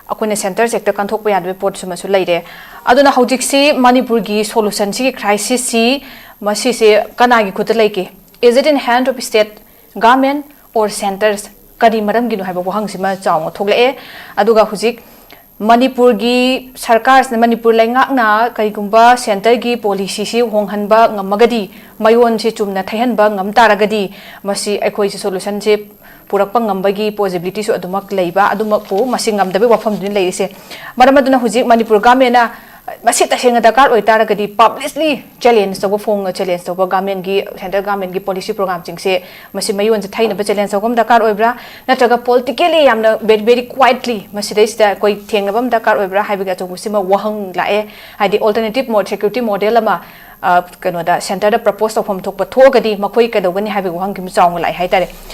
ꯑꯩꯈꯣꯏꯅ ꯁꯦꯟꯇꯔꯁꯦ ꯍꯦꯛꯇ ꯀꯟꯊꯣꯛꯄ ꯌꯥꯗꯕꯒꯤ ꯄꯣꯠꯁꯨ ꯑꯃꯁꯨ ꯂꯩꯔꯦ꯫ ꯑꯗꯨꯅ ꯍꯧꯖꯤꯛꯁꯤ ꯃꯅꯤꯄꯨꯔꯒꯤ ꯁꯣꯂꯨꯁꯟꯁꯤꯒꯤ ꯀ꯭ꯔꯥꯏꯁꯤꯁꯁꯤ ꯃꯁꯤꯁꯦ ꯀꯅꯥꯒꯤ ꯈꯨꯠꯇ ꯂꯩꯒꯦ? Is it in hand of state government or centers? ꯀꯔꯤ ꯃꯔꯝꯒꯤꯅꯣ ꯍꯥꯏꯕ ꯋꯥꯍꯪꯁꯤꯃ ꯆꯥꯎꯅ ꯊꯣꯛꯂꯛꯑꯦ꯫ ꯑꯗꯨꯒ ꯍꯧꯖꯤꯛ ꯃꯅꯤꯄꯨꯔꯒꯤ ꯁꯔꯀꯥꯔꯁꯤꯅ, ꯃꯅꯤꯄꯨꯔ ꯂꯩꯉꯥꯛꯅ ꯀꯔꯤꯒꯨꯝꯕ ꯁꯦꯟꯇꯔꯒꯤ ꯄꯣꯂꯤꯁꯤꯁꯤ ꯍꯣꯡꯍꯟꯕ ꯉꯝꯃꯒꯗꯤ, ꯃꯌꯣꯟꯁꯤ ꯆꯨꯝꯅ ꯊꯩꯍꯟꯕ ꯉꯝ ꯇꯥꯔꯒꯗꯤ, ꯃꯁꯤ ꯑꯩꯈꯣꯏꯁꯤ ꯁꯣꯂꯨꯁꯟꯁꯦ ꯄꯨꯔꯛꯄ ꯉꯝꯕꯒꯤ ꯄꯣꯖꯤꯕꯤꯂꯤꯇꯤꯁꯨ ꯑꯗꯨꯃꯛ ꯂꯩꯕ, ꯑꯗꯨꯃꯛꯄꯨ ꯃꯁꯤ ꯉꯝꯗꯕꯒꯤ ꯋꯥꯐꯝꯗꯨꯅꯤ ꯂꯩꯔꯤꯁꯦ꯫ ꯃꯔꯝ ꯑꯗꯨꯅ ꯍꯧꯖꯤꯛ ꯃꯅꯤꯄꯨꯔ ꯒꯃꯦꯟꯅ ꯃꯁꯤ ꯇꯁꯦꯡꯅ ꯗꯔꯀꯥꯔ ꯑꯣꯏꯇꯥꯔꯒꯗꯤ ꯄꯕ꯭ꯂꯤꯛꯂꯤ ꯆꯦꯂꯦꯟꯖ ꯇꯧꯕ, ꯐꯣꯡꯅ ꯆꯦꯂꯦꯟꯖ ꯇꯧꯕ, ꯒꯃꯦꯟꯒꯤ, ꯁꯦꯟꯇ꯭ꯔꯦꯜ ꯒꯃꯦꯟꯒꯤ ꯄꯣꯂꯤꯁꯤ ꯄ꯭ꯔꯣꯒ꯭ꯔꯥꯝꯁꯤꯡꯁꯦ ꯃꯁꯤ ꯃꯌꯣꯟꯁꯦ ꯊꯩꯅꯕ ꯆꯦꯂꯦꯟꯖ ꯇꯧꯕ ꯑꯃ ꯗꯔꯀꯥꯔ ꯑꯣꯏꯕ꯭ꯔꯥ, ꯅꯠꯇ꯭ꯔꯒ ꯄꯣꯂꯤꯇꯤꯀꯦꯂꯤ ꯌꯥꯝꯅ very, very quietly ꯃꯁꯤꯗꯩꯁꯤꯗ ꯑꯩꯈꯣꯏ ꯊꯦꯡꯅꯕ ꯑꯃ ꯗꯔꯀꯥꯔ ꯑꯣꯏꯕ꯭ꯔꯥ ꯍꯥꯏꯕꯒꯤ ꯑꯆꯧꯕꯁꯤꯃ ꯋꯥꯍꯪ ꯂꯥꯛꯑꯦ꯫ ꯍꯥꯏꯗꯤ alternative mo-, security model ꯑꯃ, ꯑ, ꯀꯩꯅꯣꯗ ꯁꯦꯟꯇꯔꯗ ꯄ꯭ꯔꯄꯣꯁ ꯇꯧꯐꯝ ꯊꯣꯛꯄ ꯊꯣꯛꯑꯒꯗꯤ ꯃꯈꯣꯏ ꯀꯩꯗꯧꯒꯅꯤ ꯍꯥꯏꯕꯒꯤ ꯋꯥꯍꯪꯁꯤ ꯑꯃ ꯆꯥꯎꯅ ꯂꯥꯛꯑꯦ ꯍꯥꯏꯇꯥꯔꯦ꯫